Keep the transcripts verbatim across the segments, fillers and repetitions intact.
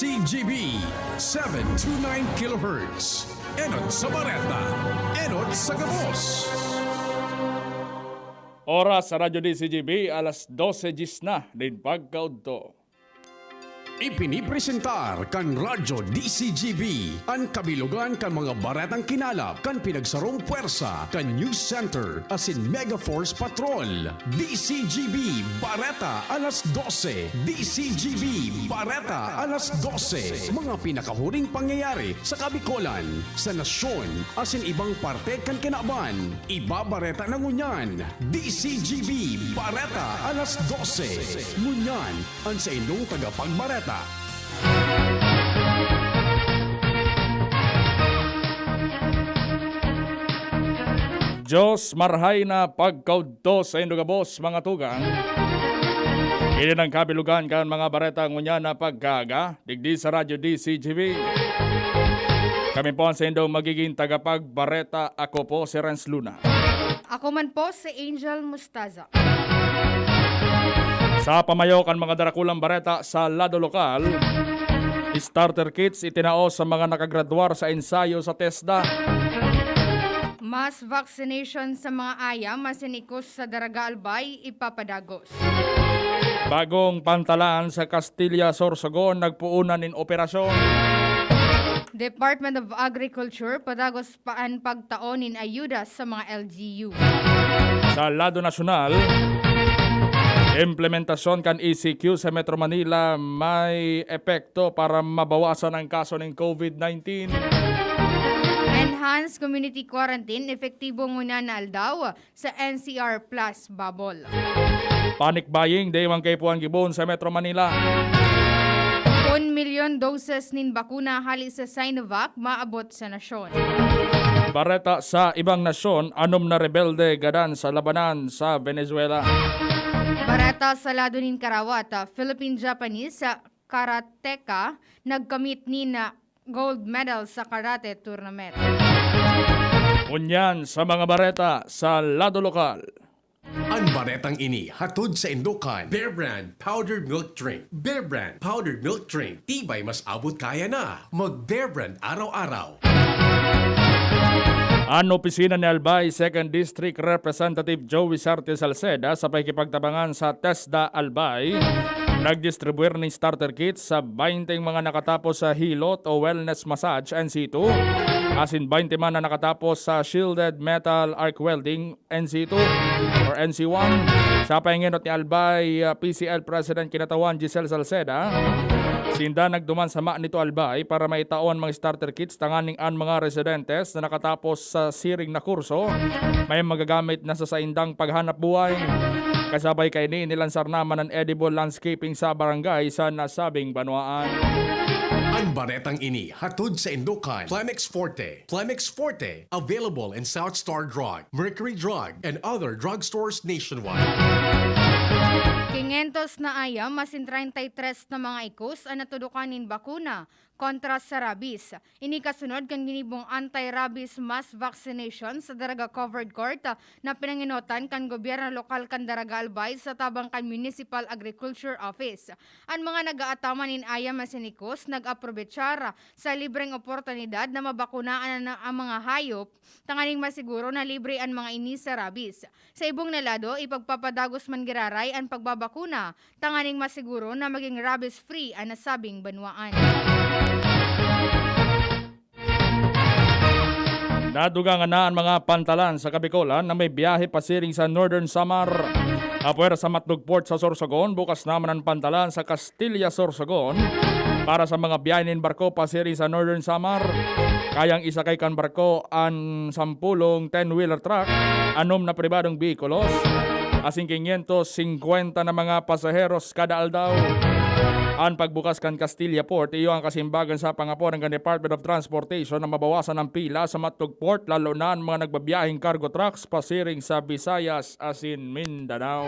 C G B, seven two nine kilohertz. Enot sa Bareta, enot sa gabos. Oras sa Radyo D C G B, alas dose diyes na nin pagkaudto. Ipinipresentar kan Radyo D C G B an kabilogan kan mga baretang kinalap kan pinagsarong pwersa kan News Center asin Mega Force Patrol. D C G B Bareta alas dose. D C G B Bareta alas dose. Mga pinakahuring pangyayari sa Kabikolan, sa nasyon, asin ibang parte kan kinaban. Ibabareta na ngunyan. D C G B Bareta alas dose. Ngunyan, an saindong tagapagbareta. Diyos, marhay na pagkaudto saindo gabos, mga tugang. Ini an kabilogan kan mga bareta ngunyan na pagkaaga, digdi sa Radyo D C G B. Kami po an saindong magiging tagapagbareta. Ako po si Renz Luna. Ako man po si Angel Mustaza. Sa pamayo kan mga darakulang bareta sa lado lokal, starter kits itinao sa mga nakagradwar sa ensayo sa TESDA. Mass vaccination sa mga ayam asin ikos sa Daraga Albay ipapadagos. Bagong pantalan sa Castilla, Sorsogon, nagpoonan nin operasyon. Department of Agriculture padagos pa an pagtao nin ayuda sa mga L G U. Sa lado nasyonal, implementasyon kan E C Q sa Metro Manila may epekto para mabawasan ang kaso nin COVID nineteen. Enhanced community quarantine epektibo ngunyan na aldaw sa N C R plus bubble. Panic buying, dai man kaipuhan gibohon sa Metro Manila. Kun milyon doses nin bakuna hali sa Sinovac maabot sa nasyon. Bareta sa ibang nasyon, anom na rebelde gadan sa labanan sa Venezuela. Bareta sa lado nin karawat, Philippine-Japanese karateka nagkamit nin gold medal sa karate tournament. Ngunyan sa mga bareta sa lado lokal. An baretang ini hatod saindo kan Bear Brand Powdered Milk Drink. Bear Brand Powdered Milk Drink, tibay mas abot kaya na. Mag Bear Brand araw-araw. An opisina ni Albay Second District Representative Joey Sarte Salceda sa pakikipagtabangan sa TESDA Albay nagdistribuir nin starter kits sa baynte mga nakatapos sa hilot o wellness massage, N C two, asin baynte man na nakatapos sa shielded metal arc welding, N C two or N C one. Sa pahingenot ni Albay, ah, P C L President Kinatawan Giselle Salceda, sinda nagduman sa Manito Albay para maitao an mga starter kits tanganing an mga residentes na nakatapos sa siring na kurso may magagamit na sa saindang paghanap buhay. Kasabay kaini, nilansar naman an edible landscaping sa barangay sa nasabing banwaan. An baretang ini hatod saindo kan Plemex Forte. Plemex Forte, available in South Star Drug, Mercury Drug, and other drugstores nationwide. Quinientos na ayam asin treinta y tres na mga ikos an natudukan nin bakuna kontra sa rabies. Ini kasunod kan ginibong anti-rabies mass vaccination sa Daraga Covered Court na pinangenotan kan gobyerno lokal kan Daraga Albay sa tabang kan Municipal Agriculture Office. An mga nag-aataman nin ayam asin ikos nag-aprobechar sa libreng oportunidad na mabakunaan ang mga hayop tanganing masiguro na libre an mga ini sa rabies. Sa ibong na lado, ipagpapadagos man giraray an pagbabakuna tanganing masiguro na maging rabies-free an nasabing banwaan. Nadugangan na an mga pantalan sa Kabikolan na may biyahe pasiring sa Northern Samar. Apwera sa Matnog Port sa Sorsogon, bukas naman an pantalan sa Castilla, Sorsogon para sa mga biyahe nin barko pasiring sa Northern Samar. Kayang isakay kan barko an sampulong ten-wheeler truck, anom na pribadong behikulos, asin quinientos cincuenta na mga pasaheros kada aldaw. An pagbukas kan Castilla Port iyo an kasimbagan sa pangaporan kan Department of Transportation na mabawasan ang pila sa Matnog Port, lalo na an mga nagbabiyaheng cargo trucks pasiring sa Visayas asin Mindanao.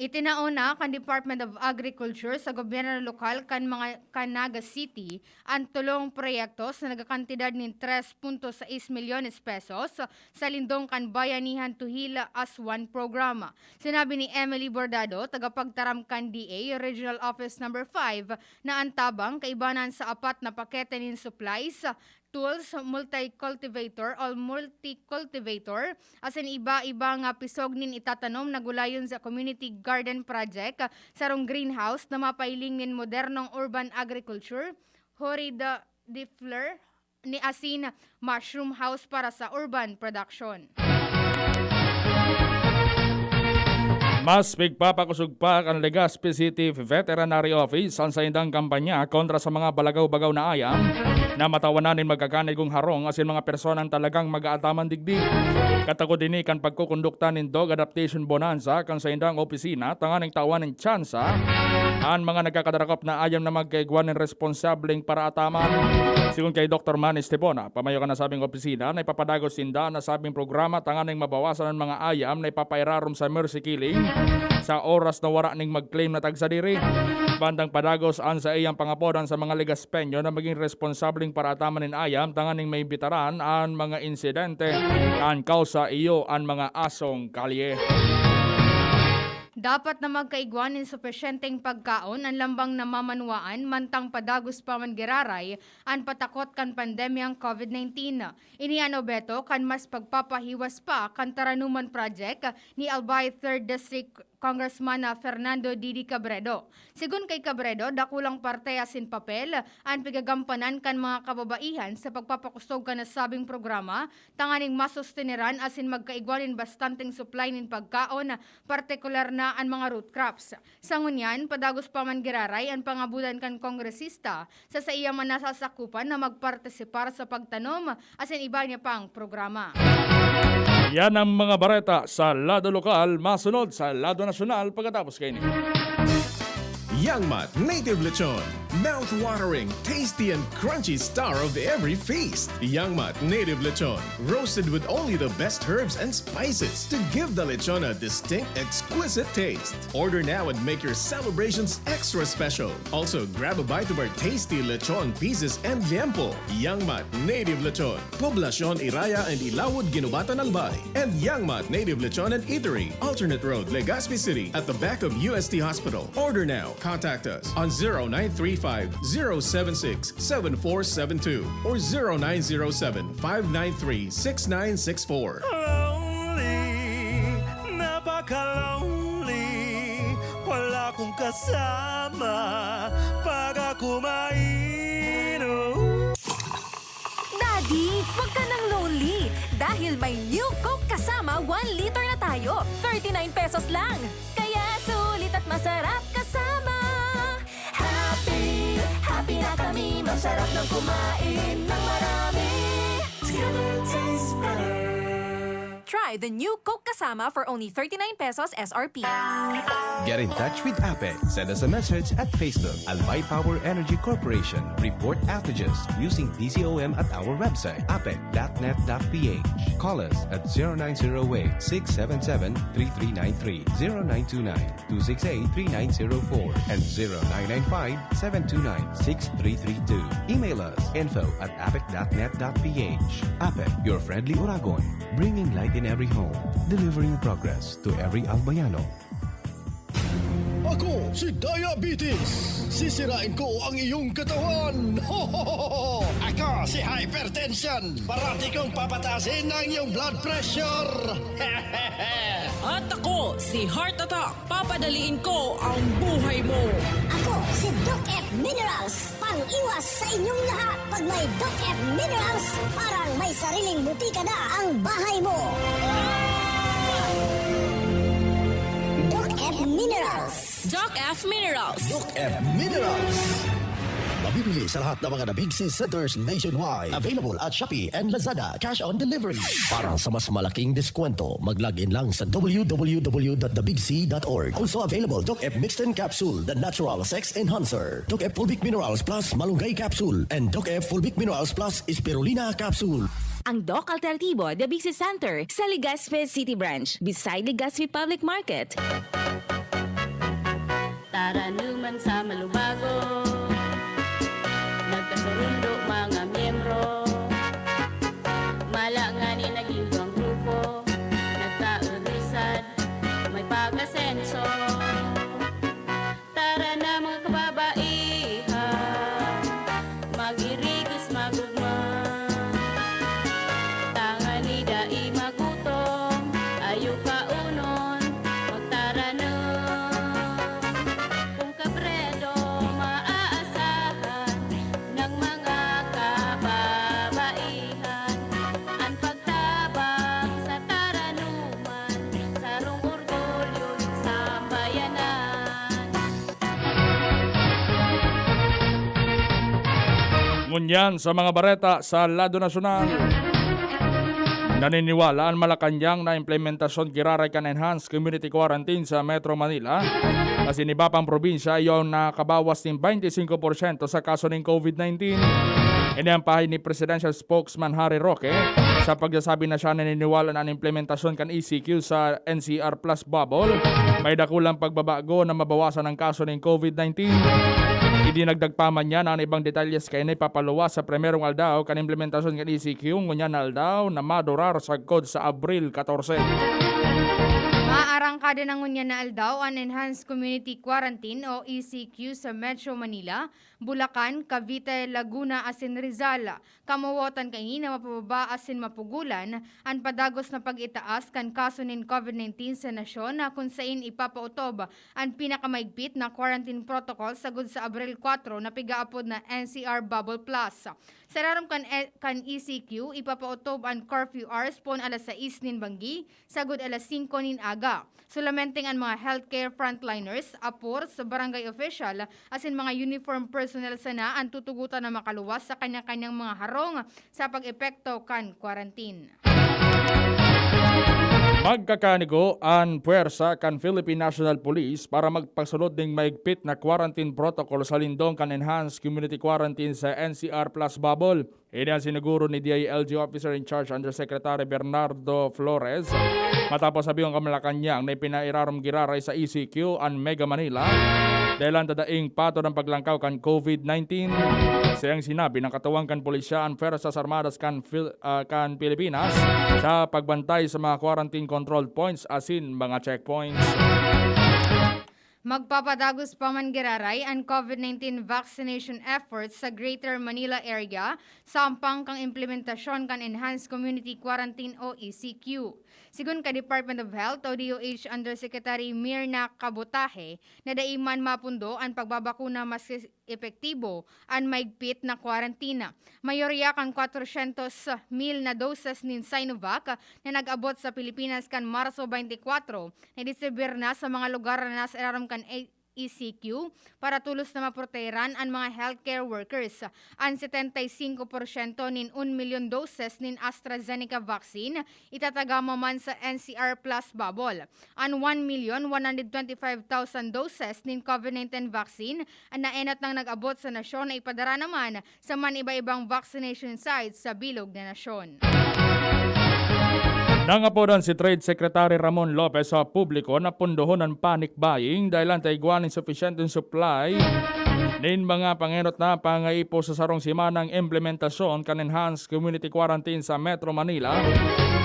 Itinao na kan Department of Agriculture sa gobyerno lokal kan mga kan Naga City an tolong proyektos na nagkakantidad nin tres punto sais milyones pesos sa Lindong kan Bayanihan to Heal as One Program. Sinabi ni Emily Bordado, tagapagtaram kan D A Regional Office Number five, na an tabang kaibanan sa apat na pakete nin supplies, tools, multi-cultivator o multi-cultivator, asin iba-iba nga pisog nin itatanom na gulayon sa Community Garden Project, sarong greenhouse na mapahiling nin modernong urban agriculture, horrid de fleur, ni asin mushroom house para sa urban production. Mas pigpapakosog pa kan Legazpi City Veterinary Office an saindang kampanya kontra sa mga balagaw-bagaw na ayam na matawanan nin magkakanigong harong asin mga personang talagang mag-aataman digdi. Katakod ini kan pagkukondukta nin Dog Adaptation Bonanza kan saindang opisina tanganing tawan nin tsansa an mga nagkakadarakop na ayam na magkaigwa nin responsableng paraataman. Sigon kay Doktor Manny Estebona, pamayo kan nasabing opisina, na ipapadagos sinda an nasabing programa tanganing mabawasan an mga ayam na ipapairarom sa mercy killing sa oras na wara ning mag-claim na tagsadiri. Bandang padagos an saiyang pangapodan sa mga Legaspeño na magin responsableng paraataman nin ayam tanganing maimbitaran an mga insidente kan kausa iyo an mga asong kalye. Dapat na magkaigwa nin supisyenteng pagkaon an lambang na mamanwaan mantang padagos pa man giraray an patakot kan pandemyang COVID nineteen. Ini an obheto kan mas pagpapahiwas pa kan Taranuman Project ni Albay Third District Congressman na Fernando Didi Cabredo. Sigon kay Cabredo, dakulang parte asin papel an pigagampanan kan mga kababaihan sa pagpapakosog kan nasabing programa tanganing masusteneran asin magkaigwa nin bastanteng supply nin pagkaon, partikular na an mga root crops. Sa ngunyan, padagos pa man giraray an pangabodan kan kongresista sa saiya man nasasakupan na magpartisipar sa pagtanom asin iba niya pang programa. Yan ang mga bareta sa lado lokal. Masunod sa lado nasyonal pagkatapos kaini. Yangmat Native Lechon. Mouth-watering, tasty, and crunchy star of every feast. Yangmat Native Lechon. Roasted with only the best herbs and spices to give the lechon a distinct, exquisite taste. Order now and make your celebrations extra special. Also, grab a bite of our tasty lechon pieces and liempo. Yangmat Native Lechon. Poblacion Iraya and Ilawod, Guinobatan, Albay. And Yangmat Native Lechon and Eatery, Alternate Road, Legazpi City, at the back of U S T Hospital. Order now. Contact us on zero nine three five, zero seven six, seven four seven two or zero nine zero seven, five nine three, six nine six four. Lonely, napaka-lonely, wala akong kasama pag ako mainom. Daddy, wag ka nang lonely dahil may New Coke Kasama one liter na tayo. Thirty-nine pesos lang. Kaya sulit at masarap kasama. Happy, happy na kami. Masarap ng kumain ng marami. Together tastes better. Try the new Coke Kasama for only thirty-nine pesos S R P. Get in touch with APEC. Send us a message at Facebook, Albay Power Energy Corporation. Report outages using P C O M at our website, apec dot net dot P H. Call us at zero nine zero eight, six seven seven, three three nine three, zero nine two nine, two six eight, three nine zero four, and zero nine nine five, seven two nine, six three three two. Email us, info at apec dot net dot P H. APEC, your friendly Oragon, bringing light in every home, delivering progress to every Albayano. Ako si Diabetes. Sisirain ko ang iyong katawan. Ako si Hypertension. Parati kong papataasin ang iyong blood pressure. At ako si Heart Attack. Papadaliin ko ang buhay mo. Ako si Doc F Minerals. Pang-iwas sa inyong lahat. Pag may Doc F Minerals, parang may sariling butika na ang bahay mo. Doc F Minerals. Doc F Minerals. Doc F Minerals. Mabibili sa lahat ng mga Dabigsi Centers nationwide. Available at Shopee and Lazada. Cash on delivery. Para sa mas malaking deskwento, mag-log in lang sa W W W dot dabigsi dot org. Also available, Doc F Mixten Capsule, the natural sex enhancer. Doc F Fulvic Minerals Plus Malunggay Capsule, and Doc F Fulvic Minerals Plus Spirulina Capsule. Ang Doc Alternatibo, Dabigsi Center, sa Legazpi City Branch, beside Legazpi Public Market. Taranuman sa malubago, nagkasurundo mga miyembro. Mala ngani naging duwang grupo, nagkaurisan, may pag-asenso. Tara na, mga kababaihan, mag-irigis, magugma. Tangani dai magutom, ayo kaunon, magtaranom. Kun kabredo maaasahan ng mga kababaihan, an pagtabang sa taranuman, sarong orgulyo nin sambayanan. Ngunyan sa mga bareta sa lado nasyonal. Naniniwala an Malacañang na implementasyon giraray kan enhanced community quarantine sa Metro Manila asin iba pang probinsya iyo nakabawas nin baynte singko porsyento sa kaso nin COVID nineteen. Ini an pahay ni Presidential Spokesman Harry Roque sa pagsasabi na siya naniniwala na an implementasyon kan E C Q sa N C R Plus Bubble may dakulang pagbabago na mabawasan an kaso nin COVID nineteen. Idinagdag pa man niya na an ibang detalyes kaini papaluwas sa primerong aldaw kan implementasyon kan E C Q ngunyan na aldaw na madurar sagkod sa Abril katorse. Maarangkada na ngunyan na aldaw an Enhanced Community Quarantine o E C Q sa Metro Manila, Bulacan, Cavite, Laguna asin Rizal. Kamowotan kaini na mapababa asin mapugulan an padagos na pag-itaas kan kaso nin COVID nineteen sa nasyon, na kun sain ipapaotob an pinakamaigpit na quarantine protocol sagod sa Abril kwatro na pigaapod na N C R Bubble Plus. Sa irarom kan, kan E C Q, ipapaotob an curfew hours poon alas sais nin banggi sagod alas singko nin aga. Solamente an mga healthcare frontliners, apor sa barangay official, asin mga uniform personnel sana an tutugotan na makaluwas sa kanya-kanyang mga harong sa pag-epekto kan quarantine. Magkakanigo an pwersa kan Philippine National Police para magpasulod ning maigpit na quarantine protocol sa lindong kan enhanced community quarantine sa N C R Plus Bubble. Ini an siniguro ni D I L G Officer in Charge Undersecretary Bernardo Flores matapos sabihon kan Malacañang na ipinairarom giraray sa E C Q an Mega Manila dahil an tadaing patod an paglangkaw kan COVID nineteen. Siyang sinabi na katuwang kan pulisya an Fuerzas Armadas kan Fil-, ah, kan Pilipinas sa pagbantay sa mga quarantine control points asin mga checkpoints. Magpapadagos pa man giraray an COVID nineteen vaccination efforts sa Greater Manila Area, sampang kan implementasyon kan Enhanced Community Quarantine o E C Q. Sigon kan Department of Health o D O H Undersecretary Mirna Kabotaje, na dai man mapundo an pagbabakuna maski epektibo an maigpit na kwarantina. Mayorya kan kwatrosyentos mil na doses nin Sinovac na nag-abot sa Pilipinas kan Marso twenty-four, nadistribuyar na sa mga lugar na nasa irarom kan E C Q para tolos na maproteheran an mga healthcare workers. An setenta y cinco porsyento nin un milyon doses nin AstraZeneca vaccine itatagama man sa N C R Plus Bubble. An one million one hundred twenty-five thousand doses nin COVID nineteen vaccine an naenot nang nag-abot sa nasyon na ipadara naman sa man iba-ibang vaccination sites sa bilog na nasyon. Nangapodan si Trade Secretary Ramon Lopez sa publiko na pundohon an panic buying dahil an ta igwa nin sufisyenteng supply nin mga pangenot na pangaipo sa sarong simanang implementasyon kan enhanced community quarantine sa Metro Manila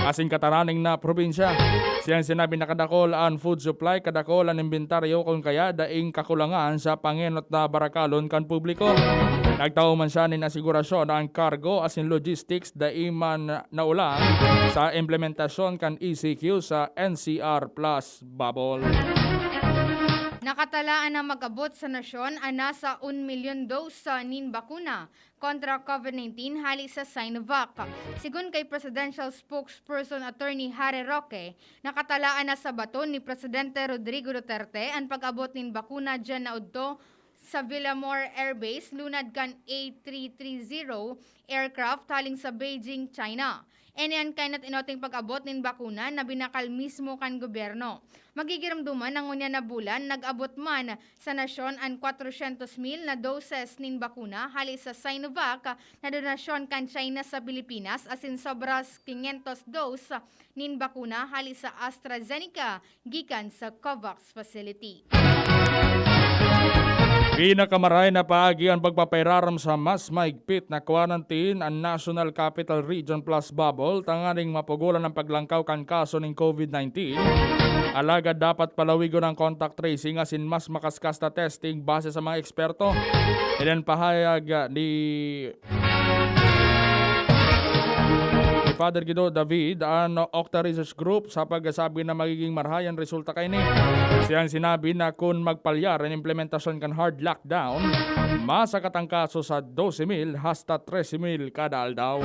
asin kataraning na probinsya. Siyang sinabi na kadakol an food supply, kadakol an inventaryo, kun kaya daing kakulangan sa pangenot na barakalon kan publiko. Nagtao man siya nin asigurasyon na an kargo asin logistics dai man naulang sa implementasyon kan E C Q sa N C R Plus Bubble. Nakatalaan na mag-abot sa nasyon an nasa un milyon dose nin bakuna kontra COVID nineteen hali sa Sinovac. Sigon kay Presidential Spokesperson Attorney Harry Roque, nakatalaan na sa baton ni Presidente Rodrigo Duterte an pag-abot nin bakuna diyan na udto sa Villamor Air Base, lunad kan A three three zero aircraft haling sa Beijing, China. Ini an kainot-inoting pag-abot nin bakuna na binakal mismo kan gobyerno. Magigiromdoman na ngunyan na bulan, nag-abot man sa nasyon an kwatrosyentos mil na doses nin bakuna hali sa Sinovac na donasyon kan China sa Pilipinas asin sobras quinientos dose nin bakuna hali sa AstraZeneca gikan sa COVAX facility. Pinakamarahay na paagi an pagpapairarom sa mas mahigpit na quarantine an National Capital Region plus bubble tanganing mapugolan an paglangkaw kan kaso nin COVID nineteen. Alagad dapat palawigon ang contact tracing asin mas makaskas na testing base sa mga eksperto. Ini an pahayag, ah, ni Father Guido David, an Octa Research Group, sa pagkasabi na magiging marahay an resulta kaini. Siyang sinabi na kun magpalyar an implementasyon kan hard lockdown, masakat an kaso sa dose mil hasta trese mil kada aldaw.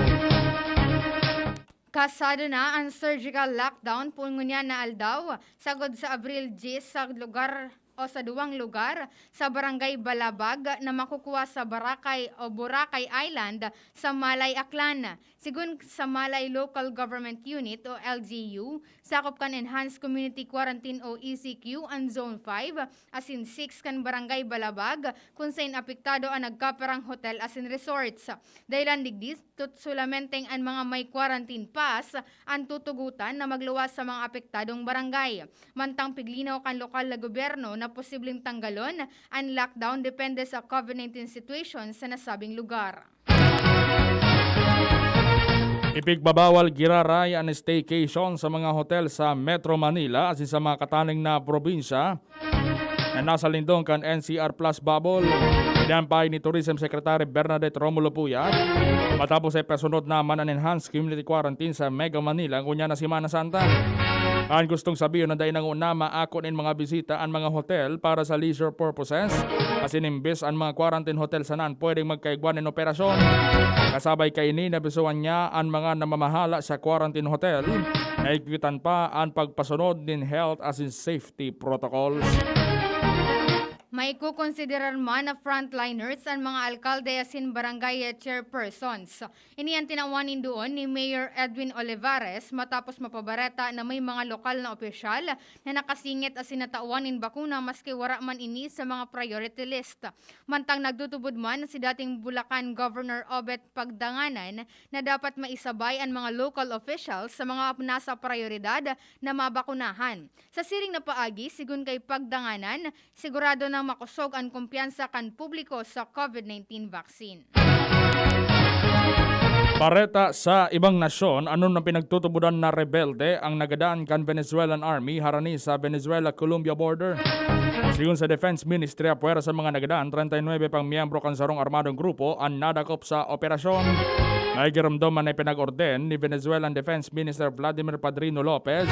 Kasado na an surgical lockdown poon ngunyan na aldaw, sagkod sa Abril dyes sa lugar o sa duwang lugar sa Barangay Balabag na makukuha sa Barakay o Boracay Island sa Malay, Aklan. Sigon sa Malay Local Government Unit o L G U, sakop kan Enhanced Community Quarantine o E C Q an Zone five asin six kan Barangay Balabag, kun sain apektado an nagkapirang hotel asin resorts. Dahilan digdi, tut-, solamenteng an mga may quarantine pass an tutugotan na magluwas sa mga apektadong barangay. Mantang piglinaw kan lokal na gobyerno na posibleng tanggalon an lockdown depende sa COVID nineteen situation sa nasabing lugar. Ipigbabawal giraray an staycation sa mga hotel sa Metro Manila asin sa mga kataning na probinsya na nasa lindong kan N C R plus bubble. Ini an payo ni Tourism Secretary Bernadette Romulo Puyat matapos ay pasunod naman an enhanced community quarantine sa Mega Manila ngunyan na Semana Santa. An gustong sabihon na dai na nguna maako nin mga bisita an mga hotel para sa leisure purposes, asin imbes an mga quarantine hotel sana an pwedeng magkaigwa nin operasyon. Kasabay kaini, nabisuan niya an mga namamahala sa quarantine hotel na higpitan pa an pagpasunod nin health asin safety protocols. Maikokonsiderar man na frontliners an mga alkalde asin barangay chairpersons. Ini an tinawan nin duon ni Mayor Edwin Olivares matapos mapabareta na may mga lokal na opisyal na nakasingit asin natawan nin bakuna maski wara man ini sa mga priority list. Mantang nagtutubod man si dating Bulacan Governor Obet Pagdanganan na dapat maisabay an mga local officials sa mga nasa prioridad na mabakunahan. Sa siring na paagi, sigon kay Pagdanganan, sigurado nang makosog an kumpiyansa kan publiko sa COVID nineteen vaccine. Bareta sa ibang nasyon, ano na pinagtutubodan na rebelde ang nagadan kan Venezuelan Army harani sa Venezuela-Colombia border. Sigon sa Defense Ministry, apwera sa mga nagadan, treinta y nuebe pang miyembro kan sarong armadong grupo an nadakop sa operasyon. Nagiromdom man na ipinag-orden ni Venezuelan Defense Minister Vladimir Padrino Lopez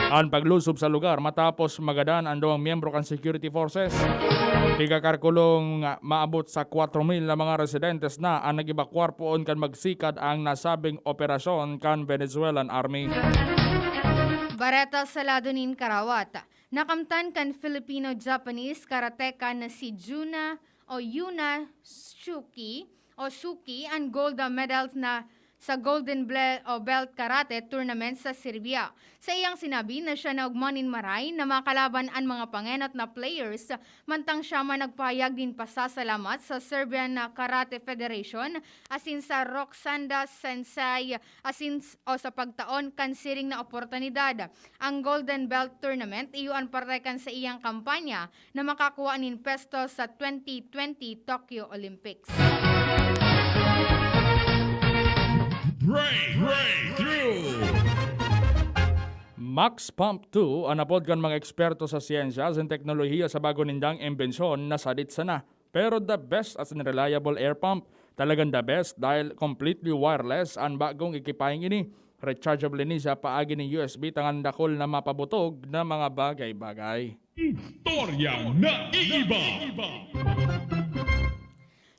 an paglusob sa lugar matapos magadan an duwang miyembro kan security forces. Pigkakalkulong maabot sa kwatro mil na mga residentes na an nag-ebakwar poon kan magsikad ang nasabing operasyon kan Venezuelan Army. Bareta sa lado nin karawat. Nakamtan kan Filipino-Japanese karateka na si Juna o Yuna Shuki o Shuki an gold medal na sa Golden Ble-, o Belt Karate Tournament sa Serbia. Sa iyang sinabi na siya naogma nin maray na makalaban an mga pangenot na players, mantang siya man nagpahayag nin pasasalamat sa Serbian na Karate Federation asin sa Roksanda Sensei asin s-, o sa pagtaon kan siring na oportunidad. Ang Golden Belt Tournament iyo an parte kan sa iyang kampanya na makakua nin pwesto sa twenty twenty Tokyo Olympics. Break, breakthrough! Max Pump two an apod kan mga eksperto sa siyensya asin teknolohiya sa bago nindang imbensyon na sadit sana. Pero the best asin reliable air pump. Talagang the best dahil completely wireless an bagong ekipahe ini. Rechargeable ini sa paagi nin U S B tanganing dakul na mapabutog na mga bagay-bagay. Istoryang naiiba.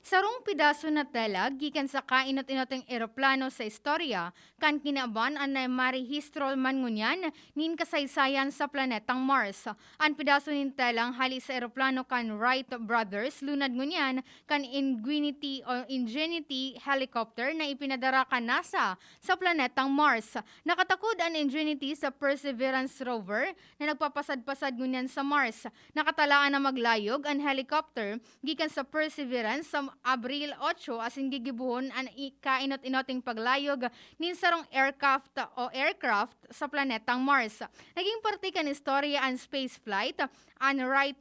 Sarong pedaso na tela gikan sa kainot-inoteng eroplano sa istorya kan kinaban an marehistro man ngunyan nin kasaysayan sa planetang Mars. An pedaso nin telang hali sa eroplano kan Wright Brothers lunad ngunyan kan Ingenuity o Ingenuity helicopter na ipinadara kan NASA sa planetang Mars. Nakatakod an Ingenuity sa Perseverance rover na nagpapasad-pasad ngunyan sa Mars. Nakatalaan na maglayog an helicopter gikan sa Perseverance sa Abril otso asin gigibohon an i-, kainot-inoting paglayog nin sarong aircraft o aircraft sa planetang Mars. Naging parte kan istorya an spaceflight, an Wright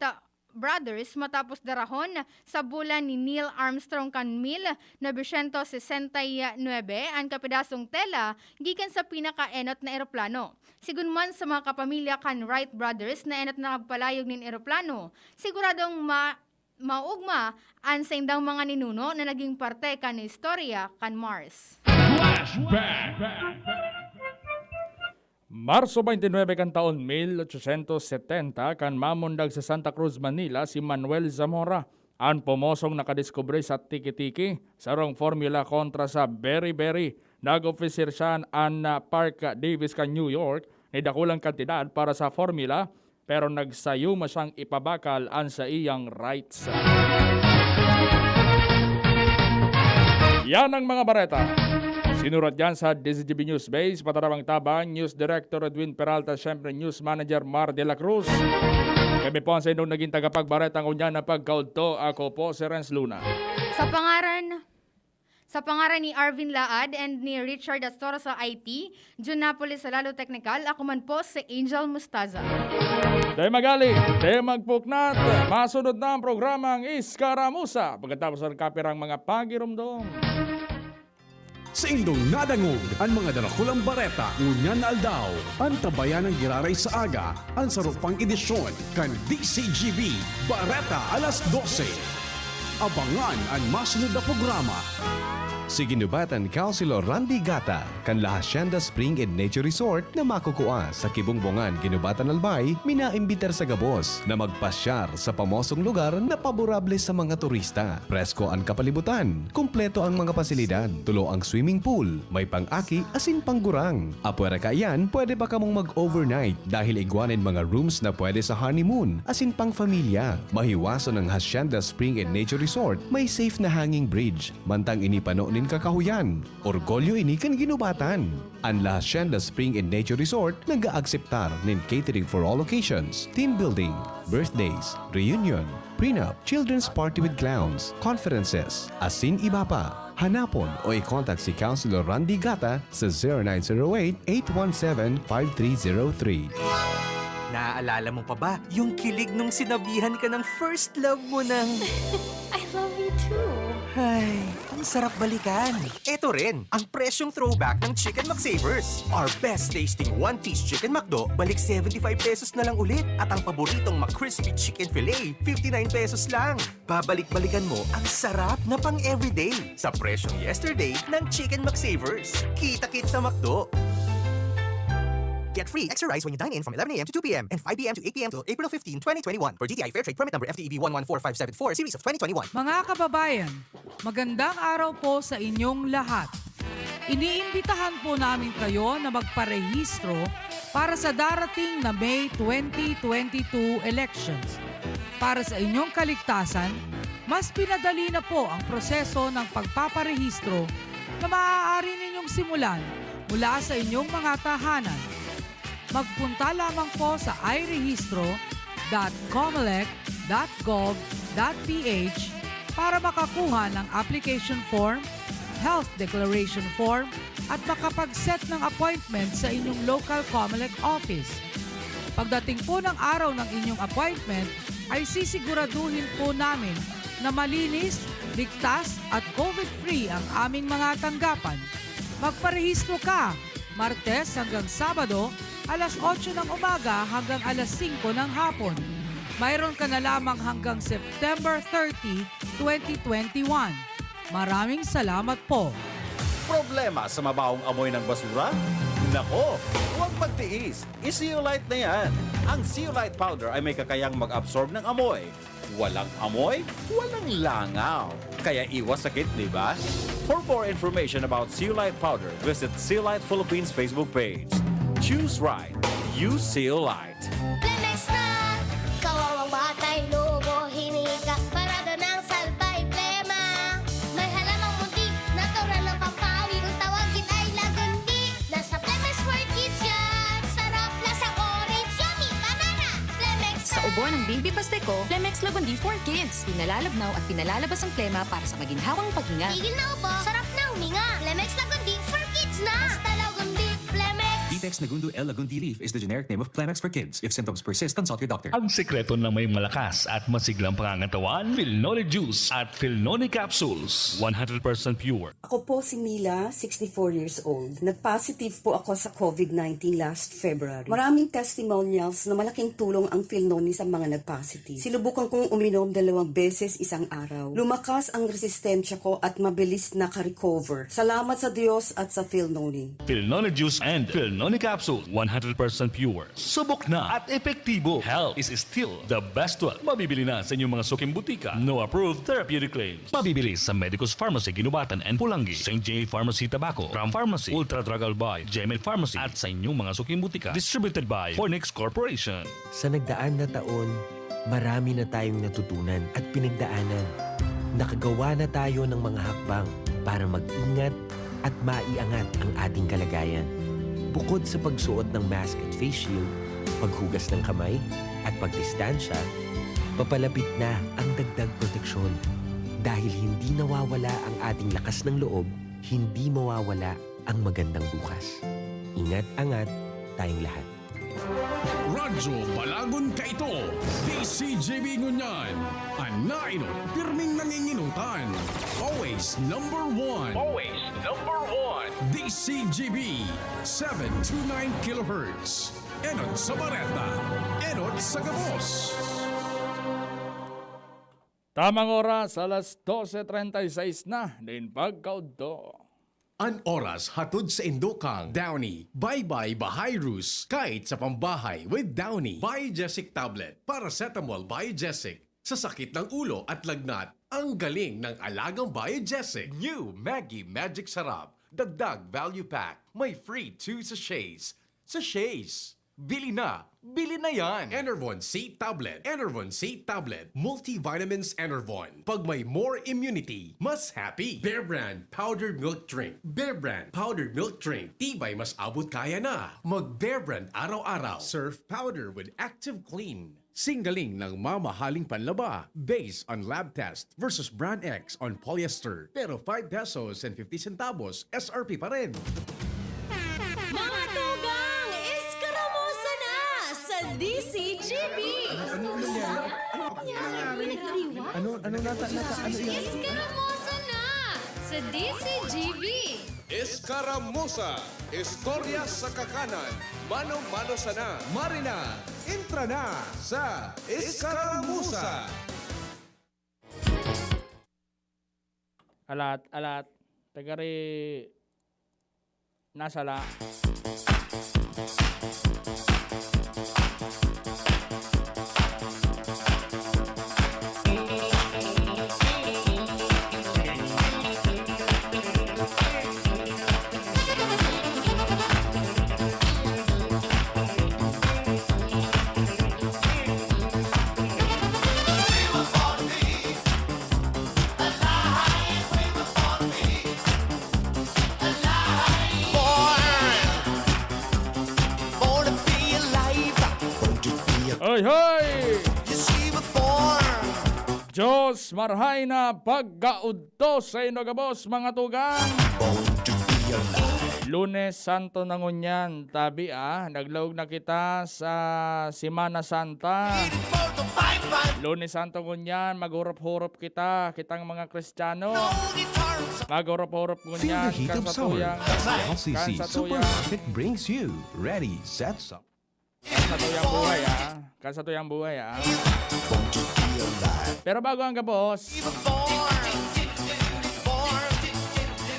Brothers matapos darahon sa bulan ni Neil Armstrong kan mil novecientos sesenta y nuebe an kapidasong tela gikan sa pinakaenot na eroplano. Sigon man sa mga kapamilya kan Wright Brothers na enot na nagpalayog nin eroplano, siguradong ma-, maugma an saindang mga ninuno na naging parte kan istorya kan Mars. Flashback! Marso twenty-nine kan taon mil ochocientos setenta, kan mamundag sa Santa Cruz, Manila, si Manuel Zamora, an pumosong nakadiskubre sa tiki-tiki, sarong formula kontra sa beri-beri. Nag-officer siya an, ah, Park Davis kan New York ni dakulang kantidad para sa formula, pero nagsayuma siyang ipabakal an saiyang rights. Yan ang mga bareta. Sinurat yan sa D Z G B News Base, Patarabang Tabang, News Director Edwin Peralta, siyempre News Manager Mar de la Cruz. Kami po ang sa inyong naging tagapagbareta ngunyan na pagkaudto. Ako po si Renz Luna. Sa pangaran sa pangaran ni Arvin Laad and ni Richard Astor sa I T, Jun Napoles sa Lalo Technical, ako man po si Angel Mustaza. Dai magali, dai magpuknat, masunod na ang programang Iskaramusa pagkatapos ng kapirang mga pagirumdom. Saindong nadangog an mga darakulang bareta ngunyan na aldaw. Antabayan an giraray sa aga, an saro pang edisyon kan D Z G B Bareta alas dose. Abangan an masunod na programa. Si Ginubatan Councilor Randy Gata, kan La Hacienda Spring and Nature Resort na makukua sa Kibungbungan, Ginubatan, Albay, minaimbitar sa gabos na magpasyar sa pamosong lugar na paborable sa mga turista. Presko an kapalibutan, kumpleto ang mga pasilidad, tulo ang swimming pool, may pang-aki asin panggurang. Apwera kaiyan, pwede pa kamong mag-overnight dahil igwa nin mga rooms na pwede sa honeymoon asin pang-familia. Mahiwason ang Hacienda Spring and Nature Resort, may safe na hanging bridge, mantang ini pano nin kakahuyan. Orgulyo ini kan Ginubatan. An La Hacienda Spring and Nature Resort nag-aakseptar nin catering for all occasions, team building, birthdays, reunion, prenup, children's party with clowns, conferences, asin iba pa. Hanapon o i-contact si Councilor Randy Gata sa zero nine zero eight, eight one seven, five three zero three. Naaalala mo pa ba yung kilig nung sinabihan ka ng first love mo ng I love you too. Ay, ang sarap balikan. Eto rin, ang presyong throwback ng Chicken McSavers. Our best tasting one-piece Chicken McDo, balik seventy-five pesos na lang ulit. At ang paboritong McCrispy Chicken Fillet, fifty-nine pesos lang. Babalik-balikan mo ang sarap na pang-everyday sa presyong yesterday ng Chicken McSavers. Kita-kits sa McDo! Get free extra rice when you dine in from eleven a m to two p m and five p m to eight p m till April fifteen, twenty twenty-one. Per D T I Fair Trade Permit Number F T E B one one four five seven four, Series of twenty twenty-one. Mga kababayan, magandang araw po sa inyong lahat. Iniimbitahan po namin kayo na magparehistro para sa darating na May twenty twenty-two elections. Para sa inyong kaligtasan, mas pinadali na po ang proseso ng pagpaparehistro na maaari ninyong simulan mula sa inyong mga tahanan. Magpunta lamang po sa irehistro dot comelec dot gov dot ph para makakuha ng application form, health declaration form, at makapag-set ng appointment sa inyong local Comelec office. Pagdating po ng araw ng inyong appointment, ay sisiguraduhin po namin na malinis, ligtas at COVID-free ang aming mga tanggapan. Magparehistro ka, Martes hanggang Sabado, alas otso ng umaga hanggang alas singko ng hapon. Mayroon ka na lamang hanggang September thirty, twenty twenty-one. Maraming salamat po. Problema sa mabahong amoy ng basura? Nako, huwag magtiis. I-Zeolite na yan. Ang Zeolite Powder ay may kakayang mag-absorb ng amoy. Walang amoy, walang langaw. Kaya iwas sakit, di ba? For more information about Zeolite Powder, visit Zeolite Philippines Facebook page. Choose right. Use Zeolite. Plemex na! Kawawang batay, lobo, hinika, parada ng salbay, plema. May halamang munti, natural ng pampawi. Kung tawagin ay lagundi, nasa Plemex for Kids yan. Sarap, lasang orange, yummy, banana. Plemex Sa ubo ng Baby Pasteco, Plemex Lagundi for Kids. Pinalalabnaw at pinalalabas ang plema para sa maginhawang paghinga. Tigil na ubo, sarap na huminga. Plemex Lagundi for Kids na. Basta Lagundi, Plemex. Negundo L. Lagundi leaf is the generic name of Kleenex for kids. If symptoms persist, consult your doctor. Ang sekreto ng may malakas at masiglang pangangatawan, Filnoni Juice at Filnoni Capsules. One hundred percent pure. Ako po si Mila, sixty-four years old. Nag-positive po ako sa covid nineteen last February. Maraming testimonials na malaking tulong ang Filnoni sa mga nagpositive. Sinubukan kong uminom dalawang beses isang araw. Lumakas ang resistensya ko at mabilis naka-recover. Salamat sa Diyos at sa Filnoni. Filnoni Juice and Filnoni Capsule, one hundred percent pure. Subok na at epektibo. Health is still the best wealth. Mabibili na sa inyong mga suking butika. No approved therapeutic claims. Mabibili sa Medicus Pharmacy, Guinobatan and Pulangi, Saint J Pharmacy, Tabaco, Ram Pharmacy, Ultra Drug Albay, G M L Pharmacy, at sa inyong mga suking butika. Distributed by Fornix Corporation. Sa nagdaan na taon, marami na tayong natutunan at pinagdaanan. Nakagawa na tayo ng mga hakbang para mag-ingat at maiangat ang ating kalagayan. Bukod sa pagsuot ng mask at face shield, paghugas ng kamay, at pagdistansya, papalapit na ang dagdag proteksyon. Dahil hindi nawawala ang ating lakas ng loob, hindi mawawala ang magandang bukas. Ingat-angat tayong lahat. Radyo Balagon Kaito, D C G B ngunyan. An nainot, pirming nanginginutan. Always number one. Always number one. D C G B, seven two nine kilohertz. Enot sa bareta, enot sa gabos. Tamang oras, alas dose treinta y seis na, nin pagkaudto. An oras hatod saindo kan Downy. Bye-bye Bahayrus, kahit sa pambahay with Downy. Biogesic tablet, paracetamol Biogesic. Sa sakit ng ulo at lagnat, ang galing ng alagang Biogesic. New Maggi Magic Sarap, dagdag value pack. May free two sachets. Sachets. Bili na! Bili na yan! Enervon C Tablet. Enervon C Tablet. Multivitamins Enervon. Pag may more immunity, mas happy. Bear Brand Powdered Milk Drink. Bear Brand Powdered Milk Drink. Tibay mas abot kaya na. Mag Bear Brand araw-araw. Surf Powder with Active Clean. Singgaling ng mamahaling panlaba based on lab test versus brand X on polyester, pero five pesos and fifty centavos S R P pa rin. Mga tugang, eskaramusa na sa D C G B! Ano, ano nangyari? Ano nangyari? Ano, ano nata-, nata-, ano yan? Eskaramusa na sa D C G B! Eskaramusa, istorya sa kakanan, mano-mano sana. Marina, entra na sa Eskaramusa! Alat, alat. Tagari nasala. Hoy, hoy! Diyos marhay na pagkaudto saindo gabos, mga tugang. Lunes Santo na ngunyan, tabi, ah. Naglaog na kita sa Semana Santa. Lunes Santo ngunyan, maghurop-hurop kita, kitang mga Kristiyano. Maghurop-hurop ngunyan. Feel the heat of summer as L C C Supermarket brings you Ready, Set, Summer. Kan satuyang buhay, ah. Kan satuyang buhay, ah. Pero bago ang gabos,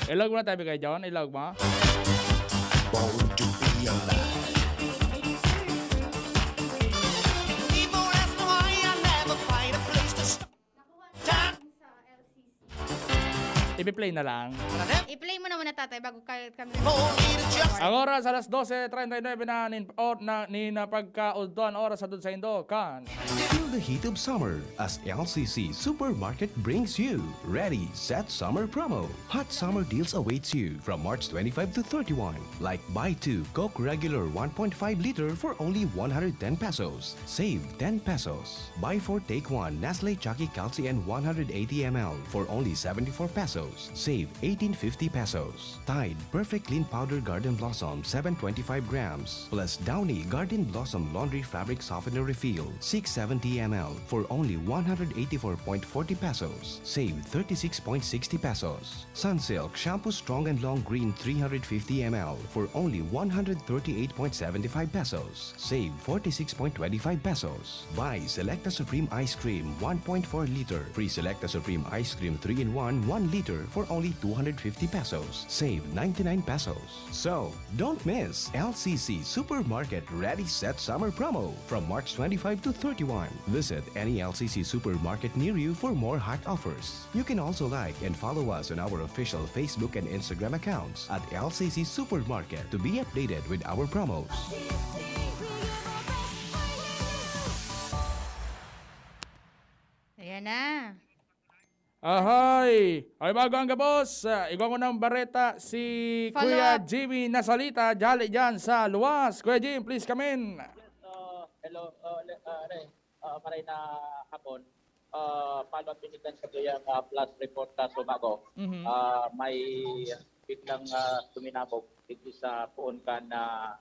ilog mo na tabi kay John, ilog mo. Ipi-play na lang. I-play mo na muna, tatay, bago ka-, kami. Ang oras, alas dose treinta y nueve na nin, o, na, nin, ah, pagkaudto, an oras hatod saindo kan. Feel the heat of summer as L C C Supermarket brings you Ready, Set, Summer Promo. Hot summer deals awaits you from March twenty-five to thirty-one, like buy two Coke regular one point five liter for only one hundred ten pesos. Save ten pesos. Buy four, take one Nestle Chucky Calcium one hundred eighty M L for only seventy-four pesos. Save eighteen fifty pesos. Tide Perfect Clean Powder Garden Blossom, seven twenty-five grams, plus Downy Garden Blossom Laundry Fabric Softener Refill, six seventy M L, for only one hundred eighty-four point forty pesos. Save thirty-six point sixty pesos. Sunsilk Shampoo Strong and Long Green, three hundred fifty M L, for only one hundred thirty-eight point seventy-five pesos. Save forty-six point twenty-five pesos. Buy Selecta Supreme Ice Cream, one point four liter. Free Selecta Supreme Ice Cream, three-in-one, one liter, for only two hundred fifty pesos. Save ninety-nine pesos. So, don't miss L C C Supermarket Ready Set Summer Promo from March twenty-five to thirty-one. Visit any L C C supermarket near you for more hot offers. You can also like and follow us on our official Facebook and Instagram accounts at L C C Supermarket to be updated with our promos. Ayan na. Ahoy! Ay, bago ang gabos, ah, igwa ko ng bareta si Follow Kuya up. Jimmy Nasalita, jali dyan sa luwas. Kuya Jim, please come in. Uh, hello, uh, le- uh, Ray. Uh, maray na hapon. Uh, follow up din sa tuyang uh, flash report sa Sumago. Mhm. Uh, may biglang uh, suminabog dito sa puon kan uh,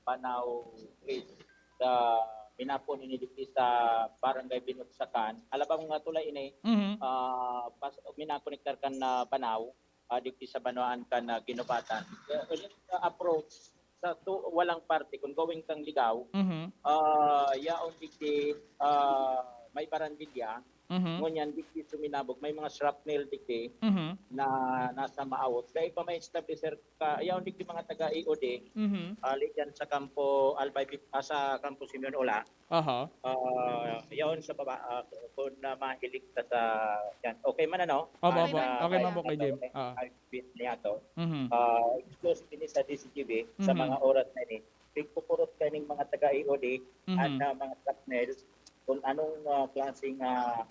Panao Bridge. Sa minapon ini dito sa Barangay Binugsakan. Alabang nga tulay ini, Mhm. uh, pas, minakonektar kan uh, Panao, uh, dito sa Banwaan kan uh, Ginubatan. Uh, ulit uh, approach sa tu, walang parte, kung going kang Ligaw, Mhm. ah yaon digdi, ah, may barandilya, Mhm. ngunyan digdi suminabog, may mga shrapnel digdi Mhm. na nasa maawot. Dahil pa may establisher ka, yaon digdi mga taga E O D, Mhm. ah, dyan sa kampo Albay, ah, sa kampo Simeon Ola, Aha. ah yaon sa baba, ah, kung na mahilig ka sa, yan. Okay man ano? Opo, Ah, opo. na- Okay man po, kaya Kuya Jim. nato, Ah. ay, bit niya to. Mhm. Ah, exclusive ini sa D C G B sa Mhm. mga oras na ini. Pigpupurot ka ning mga taga-E O D Mhm. at na mga shrapnel kung anong ah, klaseng ah,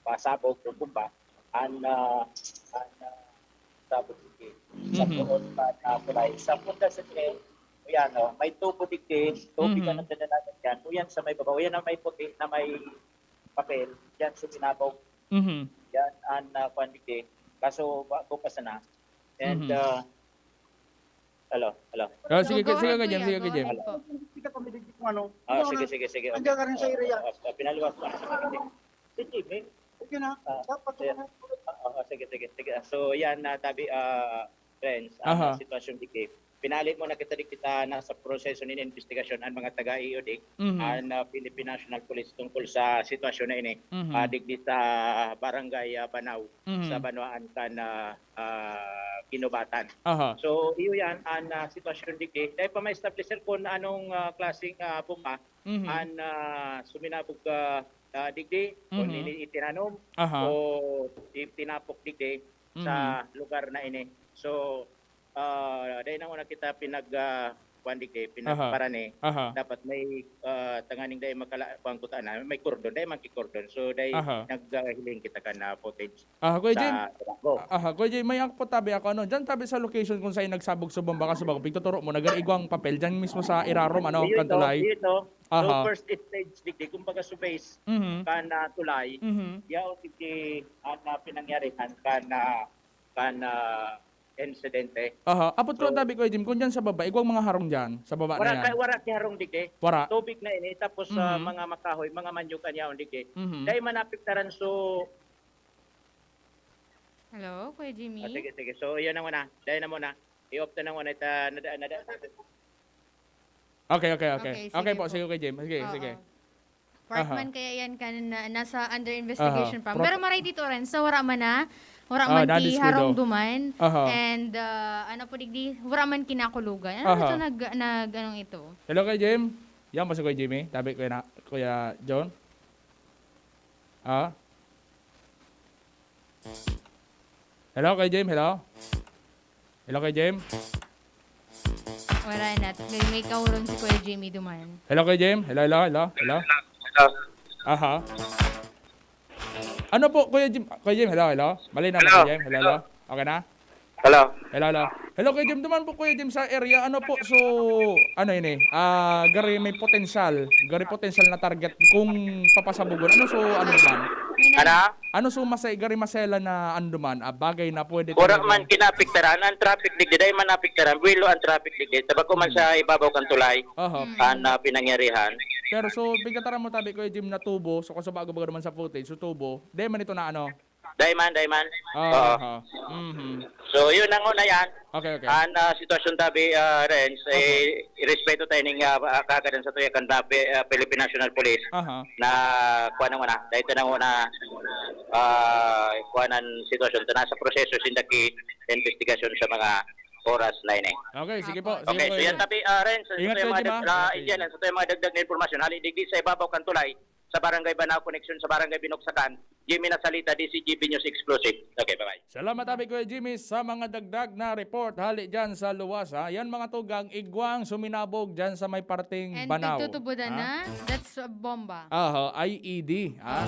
pasabog o bomba ang ah, ang ah, sabog sa Mhm. puon pa na tulay. Sa punta sa tren, yan, oh, may tubo digdi, tubig Mhm. ang nadadalagan dyan. O yan sa may baba, o yan ang may puti na may papel, yan suminabog, Mhm. yan ang uh, kwan digdi. Kaso, ba, bukas na. And, Mhm. uh, hello, hello. Ah, sige, Go sige, ahead, Kuya Jim, Kuya. sige, Go Kuya Jim. ahead po. Kita kami din kung ano. Ah, Ikaw sige, na, sige, sige. Nandiyan ka rin sa area. Ah, ah, pinaliwas ko. Sige, sige. Okay na. Ah, Dapat yeah. ko Ah, ah, sige, sige, sige. So, yan na tabi, ah, friends, ang Aha. sitwasyon digdi. Pinali mo na kita digdi ta nasa proseso nin investigasyon ang mga taga-E O D, Mhm. ang ah, Philippine National Police tungkol sa sitwasyon na ini. Mhm. Ah, digdi sa barangay ah, Banaw, Mhm. sa Banwaan kan ah, ah, Ginubatan. Aha. So, iyo yan ang ah, sitwasyon digdi. Dahil pa ma-establish, sir, kung anong ah, klaseng ah, bomba Mhm. ang ah, suminabog ah, ah, digdi, kung Mhm. ini itinanom Aha. o itinapok digdi sa Mhm. lugar na ini. So, ah, dahil nang una kita pinag ah, kuwan digdi, Aha. pinagparani, Aha. dapat may ah, tanganing dahil makala kuwan kuta na, may kordon, dahil magkikordon. So, dahil Aha. naghiling kita ka na footage Aha, Kuya sa Jim. Trabaho. Aha, Kuya Jim, may ako tabi ako ano, diyan tabi sa location kung saan nagsabog sa bomba ka sa Bago, pigtuturo mo, nagarigo ang papel diyan mismo sa irarom ano, Yun, no? kantulay. Yun, no? Aha. So, first stage, digdi, kumbaga sa base, Mhm. ka na tulay, Mhm. yaon digdi ang ah, pinangyarihan ka na, ka na insidente. Aha, apot ko lang So- tabi, Kuya Jim, kung diyan sa baba, igwang mga harong diyan, sa baba na Wala, yan. ka, wala ki harong digdi. Wara. Tubig na ini, tapos ah, Mhm. mga makahoy, mga manyog, an yaon digdi. Mhm. Dahil manapektaran, so, Hello, Kuya Jimmy? ah, sige, sige. So, yan na muna. Dahil na muna. I-off na muna. Ita, nada, nada. Okay, okay, okay. Okay, Okay sige po, po. sige, Kuya Jim. Sige, Oo. sige. Part Aha. man kaya yan kan na, nasa under investigation Aha. pa. Pro- Pero maray dito rin, so wara man na, wara Ah, man ki nadiskuido. harong duman, Aha. and uh, ano po digdi, wara man kinakulogan. Ano Aha. ito nag, nag, anong ito? Hello, Kuya Jim. Yan ba si Kuya Jimmy? Tabi, Kuya, na, Kuya John? Ah? Hello, Kuya Jim? Hello? Hello, Kuya Jim? Wala na. May, may kauron si Kuya Jimmy duman. Hello, Kuya Jim? Hello, hello, hello, hello? Aha. Ano po, Kuya Jim? Kuya Jim, hello, hello? Malinaw na, Hello. Kuya Jim? Hello, hello? Okay na? Hello. Hello, hello. Hello, Kuya Jim. Duman po, Kuya Jim, sa area, ano po, so, ano ini? Ah, gari may potensyal. Gari potensyal na target kung papasabugon. Ano so, ano duman? Ana? Ano so, masay, gari masela na ano duman? Ah, bagay na pwede Wala talaga. Man kinapiktaran ang traffic digdi, dahil man napiktaran, buwelo ang traffic digdi. Tabako man sa ibabaw kan tulay, Aha. Ang ah, pinangyarihan. Pero so, pigkataram mo tabi, Kuya Jim, na tubo. So, kung sa bago-bago naman sa footage, so tubo. Di man ito na ano? Daiman, daiman. Oo. Aha. Mhm. So, yun ang una yan. Okay, okay. Ang ah, sitwasyon tabi, ah, Renz, eh, irespeto tayo ning uh, kaagadan sa tuya kan ah, Pi- ah, Philippine National Police Aha. na kuha nang una. Dahil ito nang una, ah, kuha ng sitwasyon. Ito nasa proseso, sindaki investigasyon sa mga oras na ini. Okay, sige po. Sige Okay, po, so Kuya yan Jim. tabi, ah, Renz. Ingat Ito yung kayo, mga Jim, dag- ah. ah, Okay. Indian, ito yung mga dagdag na impormasyon. Hali digdi sa ibabaw kan tulay, sa barangay Banao Connection, sa barangay Binogsakan. Jimmy Nasalita, D C G B News Exclusive. Okay, bye-bye. Salamat, Abi Kuya Jimmy, sa mga dagdag na report hali dyan sa luwas. Ha? Yan mga tugang, igwang suminabog dyan sa may parting And Banao. Pigtutubudan Ha? na. That's a bomba. Aha, I E D. Ha?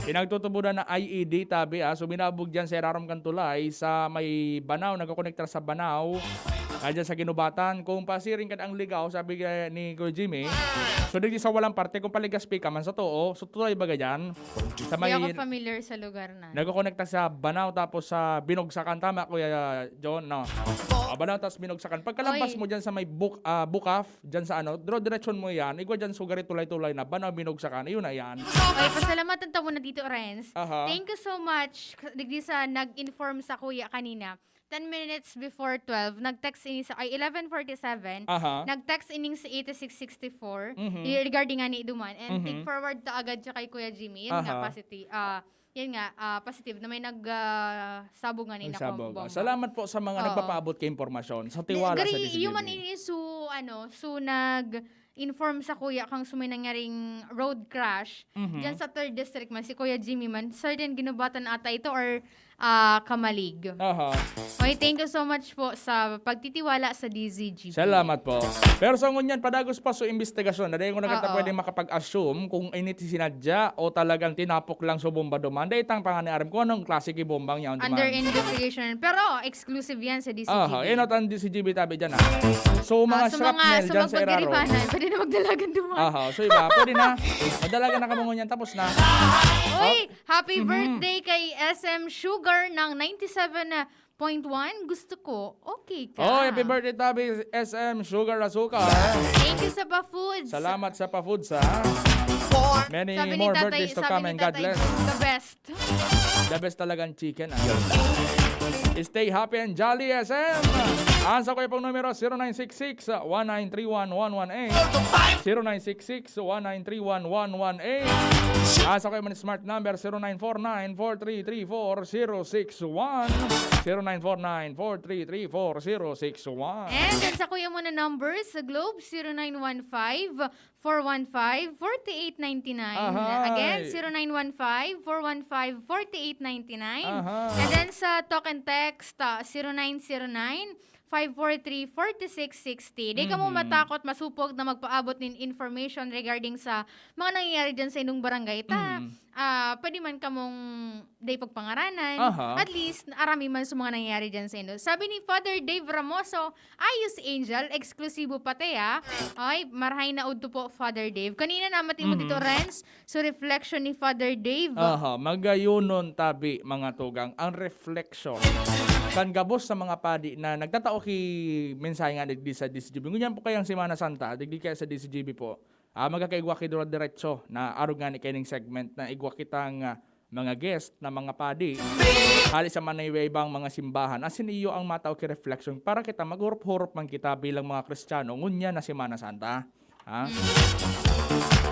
Pinagtutubudan na I E D, tabi. Ha? Suminabog dyan sa irarom kan tulay sa may Banao, nagkokonektar sa Banao. Kaya dyan sa Ginubatan, kung pasiring ka ang ligaw, sabi nga ni Kuya Jimmy, so digdi sa walang parte, kung paligaspi ka man sa too, so tulay baga dyan. Sa Hindi ako may familiar sa lugar na. Nagkokonekta sa Banao tapos sa Binogsakan. Tama, Kuya John, no? Ah, Banao tapos Binogsakan. Pagkalabas Oy. mo dyan sa may Buk, ah, Bukaf, dyan sa ano, dro diretsyon mo yan. Igwa dyan sugari tulay-tulay na Banao, Binogsakan. Ayun na yan. Okay, pasalamatan ta muna dito, Renz. Aha. Thank you so much. Digdi sa nag-inform sa kuya kanina. Ten minutes before twelve, nag-text ini sa, ay, eleven forty-seven. Aha. Nag-text ining sa eighty-six sixty-four Mhm. y- regarding nga ni Duman. And Mhm. take forward to agad siya kay Kuya Jimmy. Yun nga, Aha. positive. Ah, yun nga, ah, positive na may nag ah, sabog nga ni Nagsabog. Nakwang Bomba. Salamat po sa mga Oo. nagpapaabot kay impormasyon. Sa tiwala Gari, sa D C G B. Human ini so, ano, so nag-inform sa kuya kang sumay nangyaring road crash Mhm. dyan sa third district man, si Kuya Jimmy man. Certain Ginubatan ata ito or ah, Kamalig. Aha. Okay, thank you so much po sa pagtitiwala sa D Z G P. Salamat po. Pero sa ngunyan, padagos pa sa investigasyon, na dahil ko na kita Oo. pwede makapag-assume kung init sinadya o talagang tinapok lang sa bomba duman. Dahil itang panganiaram kung anong klase ki bombang yan. Under investigation. Pero exclusive yan sa D Z G P. Aha, inot ang D Z G B tabi dyan, ha. So, mga Ah, sa mga, shrapnel sa dyan sa iraro. magpagiripanan, pwede na magdalagan duman. Aha, so iba, pwede na. Madalagan na kamo ngunyan, tapos na. Uy, happy Mhm. birthday kay S M Sugar ng ninety-seven point one. Gusto ko, okay ka. Oh, happy birthday, tabi, S M Sugar Azúcar. Thank you sa Pa Foods. Salamat sa Pa Foods, ha. Many Sabi ni more Tatay, birthdays to sabi come ni and God Tatay, bless. The best. The best talagang chicken, ah. Stay happy and jolly, S M. Ang sa kuya pong numero, zero nine six six, one nine three one, one one eight. Zero nine six six, one nine three one, one one eight. Ang sa kuya man smart number, zero nine four nine, four three three four, zero six one. Zero nine four nine, four three three four, zero six one. And then sa kuya mo na numbers sa Globe, zero nine one five, four one five, forty-eight ninety-nine. Ahay. Again, zero nine one five, four one five, forty-eight ninety-nine. Aha. And then sa talk and text, ah, zero nine zero nine, five four three, forty-six sixty. Di ka mo Mhm. matakot, masupog na magpaabot nin information regarding sa mga nangyayari dyan sa inyong barangay. Ta, Mhm. ah, pwede man kamong day pagpangaranan. Aha. At least, arami man sa mga nangyayari dyan sa inyo. Sabi ni Father Dave Ramoso, ayos, Angel, eksklusibo pati, ah. Ay, marahay na udto po, Father Dave. Kanina namati mo Mhm. dito, Renz, so reflection ni Father Dave. Aha, magayonon tabi, mga tugang, ang reflection kan gabos sa mga padi na nagtatao ki mensahe nga digdi sa D C G B. Ngunyan po kayang Semana Santa, digdi kaya sa D C G B po. Ah, magkakaigwa ki dura diretso na arog nga ni kaining segment na igwa kitang, ah, mga guest na mga padi. Hali sa manaywa ibang mga simbahan. Asin iyo ang matao ki reflection para kita maghurup-hurup man kita bilang mga Kristiyano ngunyan na Semana Santa. Ha?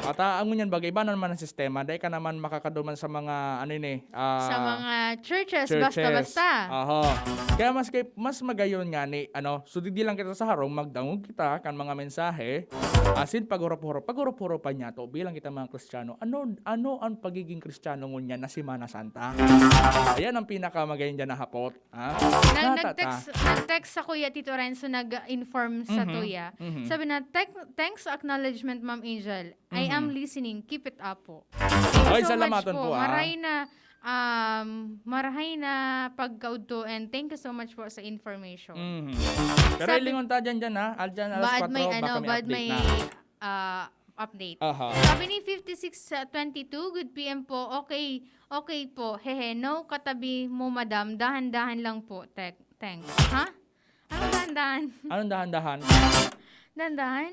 At, ah, ang ngunyan bagay, iba na naman ang sistema. Dahil ka naman makakaduman sa mga, ano yun eh, ah, Sa mga churches, churches. basta-basta. Aha. Kaya mas kay, mas magayon nga ni, ano, so di lang kita sa harong, magdangog kita kan mga mensahe. Asin paghurup-hurup, paghurup-hurupan niya to, bilang kita mga Kristiyano. Ano, ano ang pagiging Kristiyano ngunyan na Semana Santa? Ayan ang pinakamagayon dyan na hapot. Ha? Nag, Natata. nag-text, nag-text sa Kuya Tito Renzo, nag-inform sa Mhm, Tuya. mhm. Sabi na, "Thank- "Thanks sa acknowledgement, Ma'am Angel. I Mhm. am listening. Keep it up po." Ay, So much salamaton po, ah. Maray na, Um, marahay na pagkaudto and thank you so much po sa information. Mhm. Pero Sabi- ilingon ta dyan, dyan ha. Al-, dyan alas Baad may, kwatro, ano, baka may baad update may na. ah, update. Aha. Sabi ni fifty-six twenty-two, "Good P M po. Okay, okay po. Hehe, no katabi mo, madam. Dahan-dahan lang po. Tek-, thanks." Ha? Anong dahan-dahan? Anong dahan-dahan? Dahan-dahan?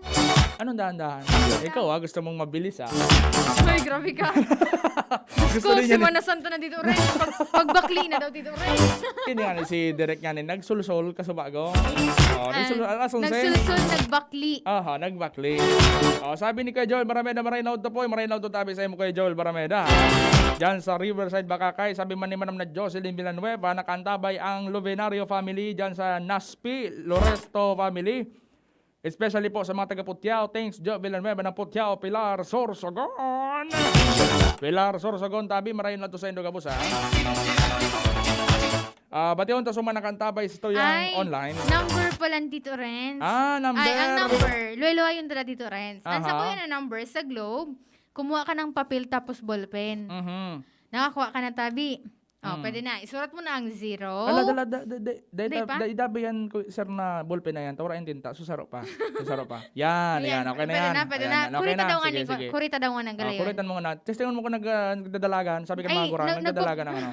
Anong dahan-dahan? Ikaw ah, gusto mong mabilis ah. Ay, grabe ka. Gusto Kung rin yan eh. Semana Santa na dito, Ren. Pag, pagbakli na daw dito, Ren. Hindi nga ni si Direk nga ni, nagsulsol, kasubago. Oh, Ah, nagsulsol, alas onse. Nagsulsol, nagbakli. Aha, nagbakli. Oh, sabi ni Kuya Joel Barameda, "Maray na udto po, maray na udto tabi sa imo, Kuya Joel Barameda." Diyan sa Riverside, Bacacay, sabi man ni Manam na Jocelyn Villanueva, "Nakaantabay ang Luvenario family diyan sa Naspi, Loresto family. Especially po sa mga taga Putiao. Thanks, Jo Villanueva ng Putiao, Pilar Sorsogon." Pilar Sorsogon, tabi, maray na udto sa indo gabos, ha? Ah, bati unta sa mga nakaantabay sa tuyang Ay, online. Number pala, Tito Renz. Ah, number. Ay, ang number. Luwelo yung dala, Tito Renz. Ang sa Aha. kuya na number, sa Globe, kumuha ka ng papel tapos ballpen. Mhm. Nakakuha ka na, tabi. Oh, Mm. pwede na. Isurat mo na ang zero. Ala, dala, da, da, da, da, Hindi da, pa? da, idabi yan, ku-, sir, na ballpen na yan. Tawra yung tinta. Susaro pa. Susaro pa. Yan, yan. Okay na Pwede yan. na, pwede Ayan, na. yan. Okay Kurita na. daw nga Sige, ni, sige. Kurita daw nga ng Ah, galayan. kuritan mo na. Testingon mo kung nag, ah, nagdadalagan. Sabi ka Ay, mga gurang, nag-, nagbu- nagdadalagan ang ano,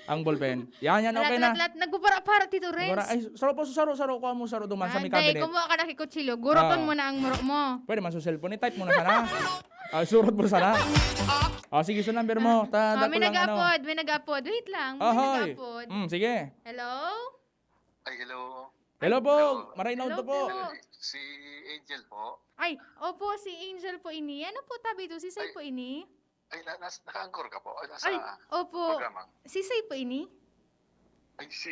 ang ballpen. Yan, yan, okay na. Lat, lat, lat. Nagbuparat-parat, Tito Renz. Gura-, ay, saro po, saro, saro. Kuha mo, saro duman sa may Anday, cabinet. kumuha ka na kay kutsilo. Guroton Ah. mo na ang muro mo. Pwede man sa cellphone. I-type mo na sana. Ah, surot mo sana. Ah, sige, so number mo. Ta, Ah, dako may lang, ano. nag-aapod, may nag-aapod. Wait lang, may Ahoy. nag-aapod. Mm, sige. Hello? Ay, hello. Hello po. Hello. Maray na Hello udto po. po. Si Angel po. Ay, opo, si Angel po ini. Ano po tabi to? Si Say Ay. po ini? Ay, na, nas, naka-anchor ka po? Ay, nasa Ay, opo. Programa. Si Say po ini? Ay, si,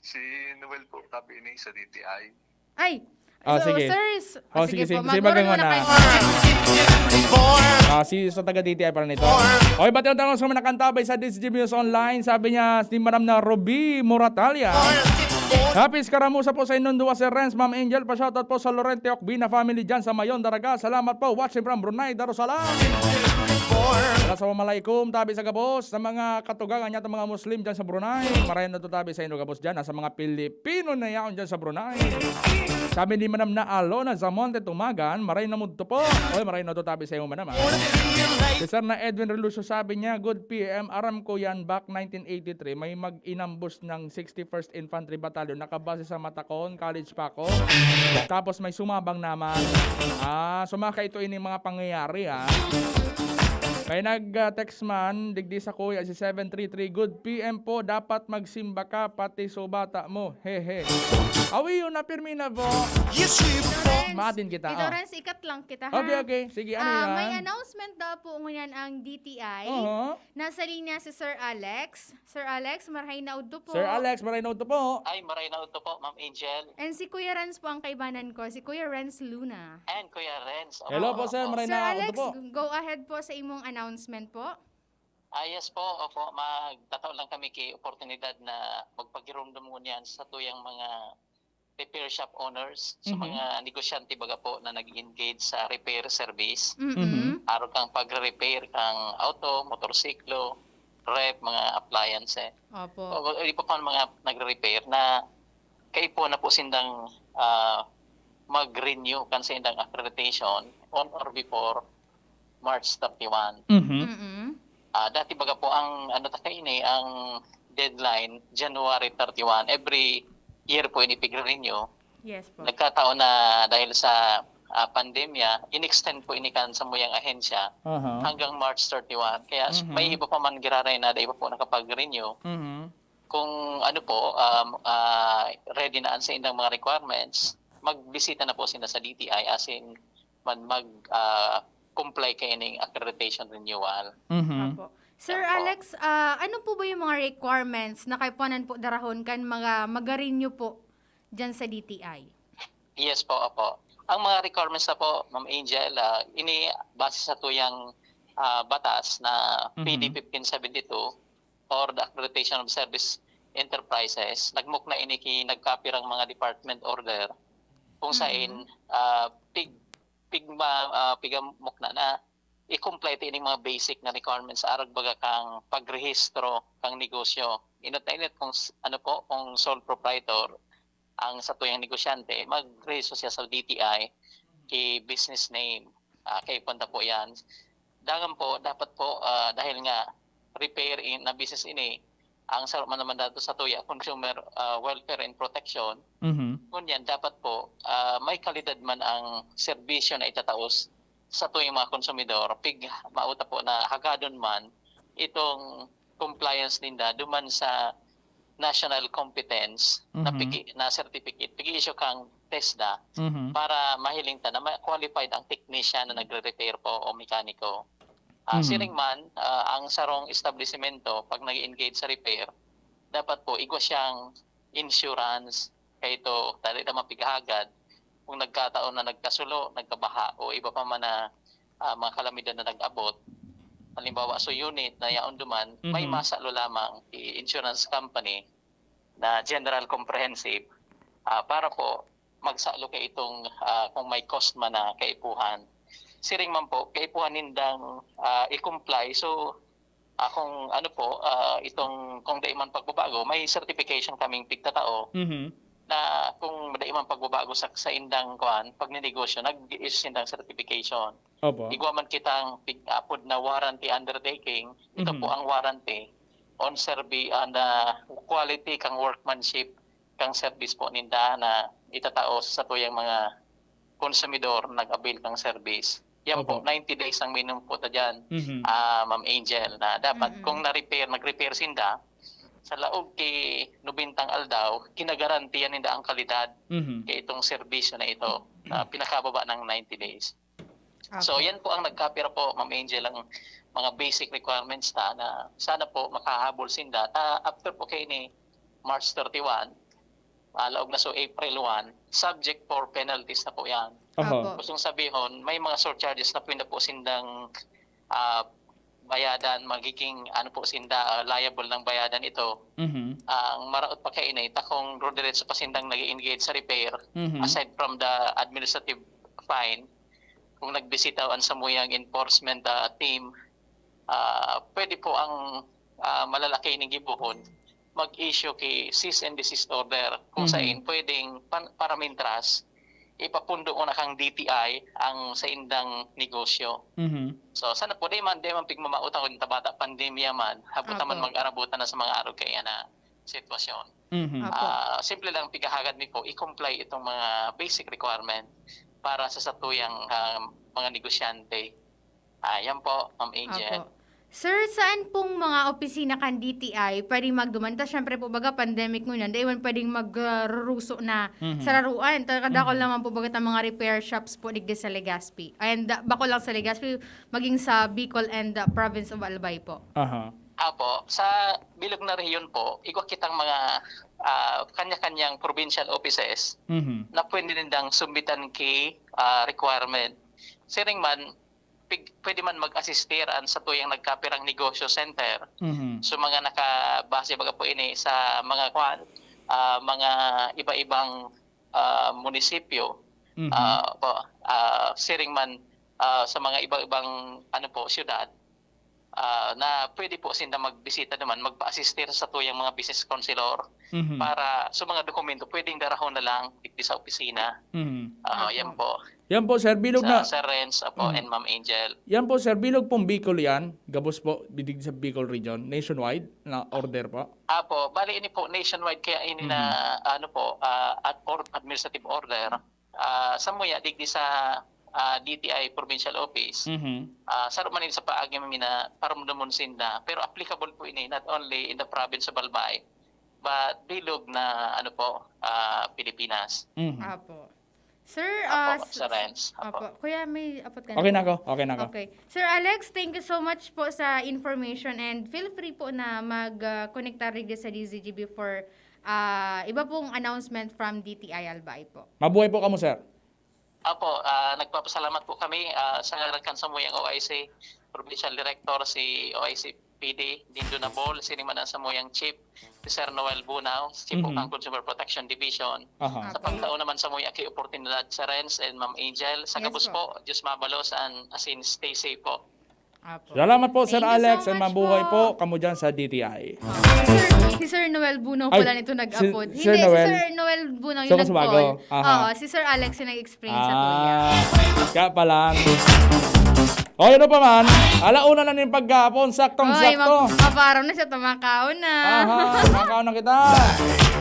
si Noel po, tabi ini sa D T I. Ay, Ah, so, sige. sir, s- Oh, sige sige, po, sige, sige, magmura bagay muna muna. kayo. Ah, si sa taga D T I pala nito. Oy, bati ang tanong sa mga nakantabay sa D Z G News Online. Sabi niya, si Madam na Ruby Moratalia. Happy Escaramuza po sa inyong duwa, Sir Renz, Ma'am Angel. Pa-shoutout po sa Lorente Ocbina family dyan sa Mayon, Daraga. Salamat po. Watching from Brunei, Darussalam. Assalamualaikum, tabi sa gabos. Sa mga katugangan niya, mga Muslim dyan sa Brunei. Maray na to tabi sa inyong gabos dyan. Sa mga Pilipino na yaon dyan sa Brunei. Sabi ni Madam na Alona Zamonte Tumagan, maray na mudto po. Oy, maray na to tabi sa iyo, Madam, ah. Si Sir na Edwin Relucio, sabi niya, "Good P M, aram ko yan, back nineteen eighty-three, may mag-inambos ng sixty-first Infantry Battalion, nakabase sa Matacaon, college pa ako. Tapos may sumabang naman." Ah, sumaka ito ining mga pangyayari, ah. May nag-text man, digdi sa kuya, si seven three three, "Good P M po, dapat magsimba ka, pati so bata mo. Hehe." Awi yun na, pirmi na po. Tito Renz, Maatin kita, Tito oh. Renz, ikat lang kita, ha? Okay, okay. Sige, ano Ah, yan? May announcement daw po ngunyan ang D T I. Oho. Nasa linya si Sir Alex. Sir Alex, marhay na udto po. Sir Alex, maray na udto po. Ay, maray na udto po, Ma'am Angel. And si Kuya Renz po ang kaibanan ko, si Kuya Renz Luna. And Kuya Renz. Opo, Hello po, sir. opo. Maray Sir na Alex, udto po. g- go ahead po sa imong announcement po. Ah, yes po. Opo, magtatao lang kami kay oportunidad na magpagirumdom ngunyan sa tuyang mga repair shop owners, sa Mhm. mga negosyante baga po na nag-engage sa repair service. Mm-mm. Mhm. Araw kang pagre-repair kang auto, motorsiklo, ref, mga appliance. Opo. O, o, iba pa mga nagre-repair na kaipo na po sindang ah, mag-renew kan sa indang accreditation on or before March thirty-one. Mhm. Mm-mm. Ah, dati baga po ang ano ta kaini, ang deadline January thirty-one. Every year po ini pigre-renew. Yes po. Nagkataon na dahil sa ah, pandemya, in-extend po ini kan sa muyang ahensya Aha. hanggang March thirty-one. Kaya s- Mhm. may iba pa man giraray na dai pa po nakapag-renew. Mhm. Kung ano po, um, ah, ready na ang sa indang mga requirements, magbisita na po sila sa D T I asin man mag ah, comply kaining accreditation renewal. Mhm. Opo. Sir Opo. Alex, ah, ano po ba yung mga requirements na kaipuhanan po darahon kan mga magarinyo po dyan sa D T I? Yes po, opo. Ang mga requirements na po, Ma'am Angel, ah, ini base sa tuyang ah, batas na Mhm. P D fifteen seventy-two or the Accreditation of Service Enterprises, nagmukna ini ki nagkapirang mga department order kung Mhm. sain ah, pig pigma ah, pigamukna na i-comply ta ining mga basic na requirements sa arog baga kang pagrehistro kang negosyo. Inot na inot kung s-, ano po, kung sole proprietor ang satuyang negosyante, magrehistro siya sa D T I, ki business name. Ah, kaipuhan ta po yan. Dangan po, dapat po, ah, dahil nga repair in, na business ini, ang saro man naman dato sa tuya, Consumer, ah, Welfare and Protection, Mhm. ngunyan, dapat po, ah, may kalidad man ang serbisyo na itataos sa tuyang mga konsumidor, pig mauta po na hagadon man itong compliance ninda duman sa national competence na Mhm. pigi-, na certificate, pigi-issue kang TESDA Mhm. para mahiling ta na ma-, qualified ang technician na nagre-repair po o mekaniko. Ah, Mhm. siring man, ah, ang sarong establisimento, pag nag-engage sa repair, dapat po igwa siyang insurance, kay ito, dali naman pighagad, kung nagkataon na nagkasulo, nagkabaha, o iba pa man na, ah, mga kalamidad na nag-abot, halimbawa, so unit na yaon duman, may Mhm. masalo lamang i-insurance company na general comprehensive, ah, para po magsalo kay itong, ah, kung may cost man na kaipuhan. Siring man po, kaipuhan nindang, ah, i-comply. So, ah, kung ano po, ah, itong kung dai man pagbabago, may certification kaming pigtatao Mhm. na kung dai man pagbabago sa, sa indang, kuwan, pagninegosyo, nag-i-issue sindang certification. Opo. Igwa man kitang pig-apod na warranty undertaking, ito Mhm. po ang warranty on serbi-, ah, na quality kang workmanship, kang service po ninda na itatao sa tuyang mga konsumidor nag-avail kang service. Yan po, Opo. ninety days ang minimum po ta dyan, Mhm. ah, Ma'am Angel, na dapat Mm. kung na-repair, nag-repair sinda, sa laog ki nobentang aldaw, ginagarantiyan ninda ang kalidad Mhm. kay itong serbisyo na ito, na pinakababa ng ninety days. Apo. So, yan po ang nagkapira po, Ma'am Angel, ang mga basic requirements ta na sana po makahabol sinda. Ta, after po kay ni March thirty-one, ah, laog na so April one, subject for penalties na po yan. Aha. Apo. Gustong sabihon, may mga surcharges na pwede po sindang, ah, bayadan, magiging ano po sinda, ah, liable ng bayadan ito. Mhm. Ang maraot pa kaini, ta kung diretso pa sindang nag-i-engage sa repair, Mhm. aside from the administrative fine, kung nagbisita an samuyang enforcement, ah, team, ah, pwede po ang, ah, malalaki ning gibohon mag-issue ki cease and desist order kung Mhm. sain pwedeng pan-, paramintras ipapundo ko na kang D T I ang saindang negosyo. Mhm. So, sana po, di man, di man pigmamautan kung tabata pandemya man, habot Apo. man mag-arabutan na sa mga arog kaya na sitwasyon. Mhm. Apo. Ah, simple lang, pigahagad mi po, i-comply itong mga basic requirement para sa satuyang, ah, mga negosyante. Ah, yan po, Ma'am Angel. Apo. Sir, saan pong mga opisina kan D T I pwedeng magduman? Ta, syempre po, baga, pandemic ngunyan, dai man pwedeng magruruso na Mhm. sararuan. Ta, kadakol Mhm. naman po, baga, ta mga repair shops po digdi sa Legazpi. And, ah, bako lang sa Legazpi, maging sa Bicol and, ah, province of Albay po. Aha. Apo, sa bilog na rehiyon po, igwa kitang mga, ah, kanya-kanyang provincial offices Mhm. na pwede nindang sumbitan ki, ah, requirement. Siring man, pig-, pwede man mag-asistir an satuyang nagkapirang negosyo center. Mhm. So, mga nakabase baga po ini sa mga kwan, ah, mga iba-ibang, ah, munisipyo. Mhm. Ah, po, ah, siring man, ah, sa mga iba-ibang, ano po, siyudad, ah, na pwede po sinda magbisita naman, magpa-asistir sa tuyang mga business counselor Mhm. para sa mga dokumento, pwedeng darahon na lang digdi sa opisina. Mhm. Ah, Apo. yan po. Yan po, Sir Bilog Sa na. Sir Renz, apo, Mhm. and Ma'am Angel. Yan po, Sir Bilog pong Bicol yan. Gabos po, bidig sa Bicol region. Nationwide na order po. Apo, bali ini po nationwide, kaya ini na, Mhm. ano po, ah, at or-, administrative order. Ah, samuya digdi sa, ah, D T I provincial office. Mhm. Ah, saro man ini sa paagi mi na parumdumon sinda, pero applicable po ini not only in the province of Albay, but bilog na, ano po, ah, Pilipinas. Mhm. Apo. Sir, Apo, ah, s- Sir Renz. Apo. Apo. Kuya, may apot ka Okay na po? ako. Okay na ako. Okay. Sir Alex, thank you so much po sa information and feel free po na mag, ah, konektar digdi sa D Z G B for, ah, iba pong announcement from D T I Albay po. Mabuhay po kamo, sir. Apo, ah, nagpapasalamat po kami, ah, sa ngaran kan samuyang O I C, Provincial Director, si O I C P D, Dindo Nabol, siring man an samuyang Chief, si Sir Noel Bunao, Chief of Mhm. ang Consumer Protection Division. Aha. Sa pagtao naman samuyang ki oportunidad, Sir Renz and Ma'am Angel, sa Yes gabos po. po, Diyos mabalos and asin stay safe po. Apo. Salamat po, Sir Thank you Alex, so and much mabuhay po, po. Kamo dyan sa D T I. Si Sir, si Sir Noel Bunaw Ay, pala nito si nag-apod. Sir Hindi, Noel. Si Sir Noel Bunaw So, yung mas bago. nag-call. Aha. Oo, si Sir Alex yung nag-explain sa kuya. Ah, kaya pala. O, yun pa man. Ala una na ning paghapon, saktong-sakto. Mapaaraw na siya, tumakaon na. Aha, makaon na kita.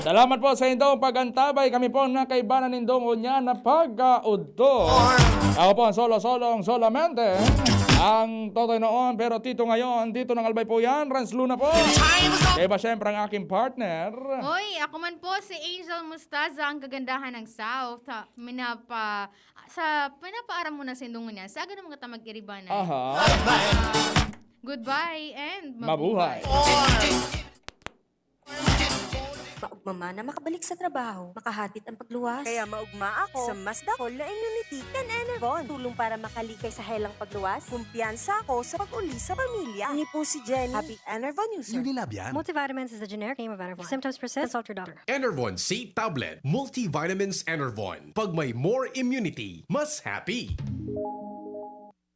Salamat po sa indong pag-antabay. Kami po ang nakaibanan nindong unya na pag-udto. Ako po ang solo-solong solamente. Ang Totoy noon, pero Tito ngayon. Tito ng Albay po yan, Rans Luna po. Kaya ba syempre ang aking partner? Oy, ako man po si Angel Mustaza, ang kagandahan ng South. Ha, minapa, sa pinapaaram mo na sindong niya, sa agad naman kita mag-iribanan. Aha. Goodbye and Mabuhay. Mabuhay. Maugma man na makabalik sa trabaho, makahatit ang pagluwas. Kaya maugma ako sa mas dakol na immunity kan Enervon. Tulong para makalikay sa helang pagluwas. Kumpiyansa ako sa pag-uli sa pamilya. Ini po si Jenny, happy Enervon user. Unilab yan. Multivitamins is the generic name of Enervon. If symptoms persist, consult your doctor. Enervon C Tablet. Multivitamins Enervon. Pag may more immunity, mas happy.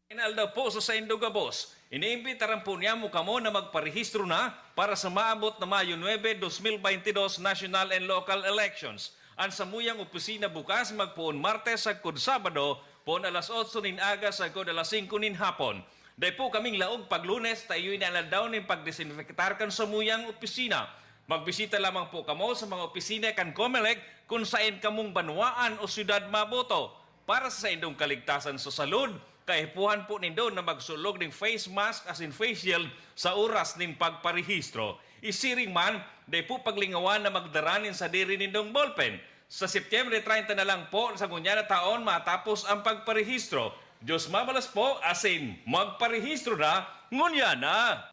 Maray na aldaw po sa saindo gabos. Iniimbitaran po niyamo kamo na magparehistro na para sa maabot na Mayo nuebe, dos mil baynte dos National and Local Elections. An samuyang opisina bukas magpoon Martes sagkod Sabado, poon alas otso nin aga sagkod alas singko nin hapon. Dai po kaming laog pag Lunes ta iyo ini an aldaw nin pagdesinfektar kan samuyang opisina. Magbisita lamang po kamo sa mga opisina kan Comelec kun saen kamong banwaan o syudad maboto. Para sa saindong kaligtasan sa salud, kaipuhan po nindo na magsulog nin face mask asin face shield sa oras nin pagparehistro. Isiring man, dai po paglingawan na magdara nin sadiri nindong ballpen. Sa Setyembre treinta na lang po sa ngunyan na taon matapos ang pagparehistro. Diyos mabalos po, asin magparehistro na ngunyan na!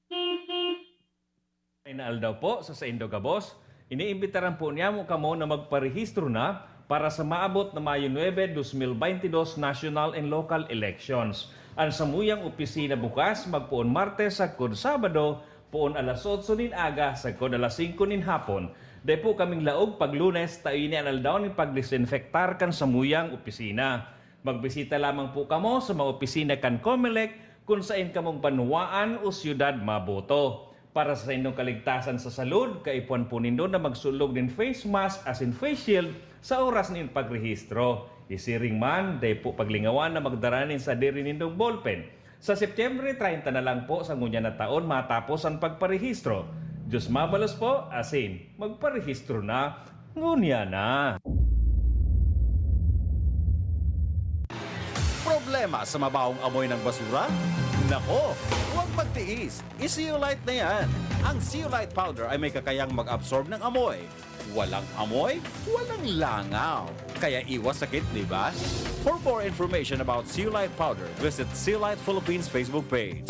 Maray na aldaw po sa saindo gabos. Iniimbitaran po niyamo kamo na magparehistro na para sa maabot na Mayo nuebe, dos mil baynte dos National and Local Elections. An samuyang opisina bukas magpoon Martes sagkod Sabado, poon alas otso nin aga sagkod alas singko nin hapon. Dai po kaming laog pag Lunes ta ini an aldaw nin pagdesinfektar kan samuyang opisina. Magbisita lamang po kamo sa mga opisina kan Comelec kun saen kamong banwaan o syudad maboto. Para sa saindong kaligtasan sa salud, kaipuhan po nindo na magsulog nin face mask asin face shield sa oras nin pagrehistro. Isiring man, dai po paglingawan na magdara nin sadiri nindong ballpen. Sa Setyembre treinta na lang po sa ngunyan na taon matapos an pagparehistro. Diyos mabalos po, asin magparehistro na ngunyan na. Problema sa mabahong amoy ng basura? Nako, huwag magtiis. I-Zeolite na yan. Ang Zeolite Powder ay may kakayang mag-absorb ng amoy. Walang amoy, walang langaw. Kaya iwas sakit, di ba? For more information about Zeolite Powder, visit Zeolite Philippines Facebook page.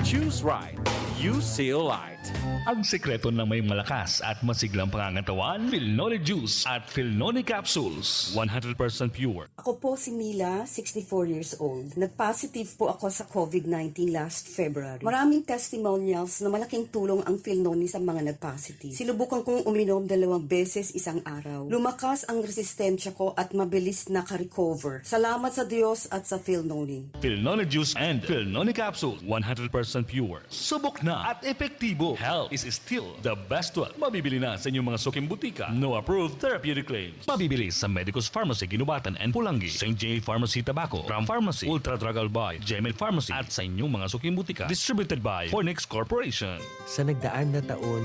Choose right. Use Zeolite. Ang sekreto ng may malakas at masiglang pangangatawan, Filnoni Juice at Filnoni Capsules. One hundred percent pure. Ako po si Mila, sixty-four years old. Nag-positive po ako sa COVID nineteen last February. Maraming testimonials na malaking tulong ang Filnoni sa mga nag-positive. Sinubukan kong uminom dalawang beses isang araw. Lumakas ang resistensya ko at mabilis naka-recover. Salamat sa Diyos at sa Filnoni. Filnoni Juice and Filnoni Capsule, one hundred percent pure. Subok na at epektibo. Health is still the best wealth. Mabibili na sa inyong mga suking butika. No approved therapeutic claims. Mabibili sa Medicus Pharmacy, Guinobatan and Pulangi, Saint J Pharmacy, Tabaco, Ram Pharmacy, Ultra Drug Albay, Gmail Pharmacy, at sa inyong mga suking butika. Distributed by Fornix Corporation. Sa nagdaan na taon,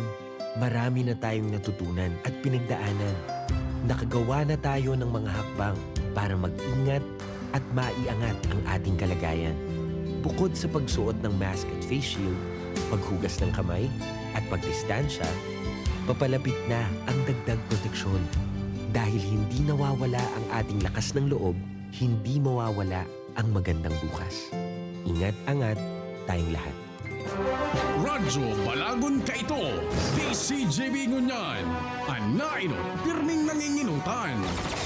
marami na tayong natutunan at pinagdaanan. Nakagawa na tayo ng mga hakbang para mag-ingat at maiangat ang ating kalagayan. Bukod sa pagsuot ng mask at face shield, paghugas ng kamay, at pagdistansya, papalapit na ang dagdag proteksyon. Dahil hindi nawawala ang ating lakas ng loob, hindi mawawala ang magandang bukas. Ingat-angat tayong lahat. Radyo Balagon Kaito, D C G B Ngunyan, an nainot pirming nanginginutan.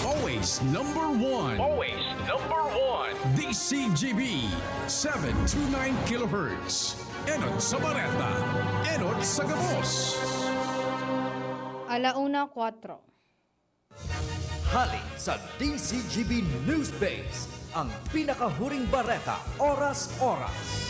Always number one. Always number one. D C G B, seven two nine kilohertz. Enot sa Bareta, enot sa gabos. Alauna kwatro. Hali sa D C G B News Base, ang pinakahuring bareta oras-oras.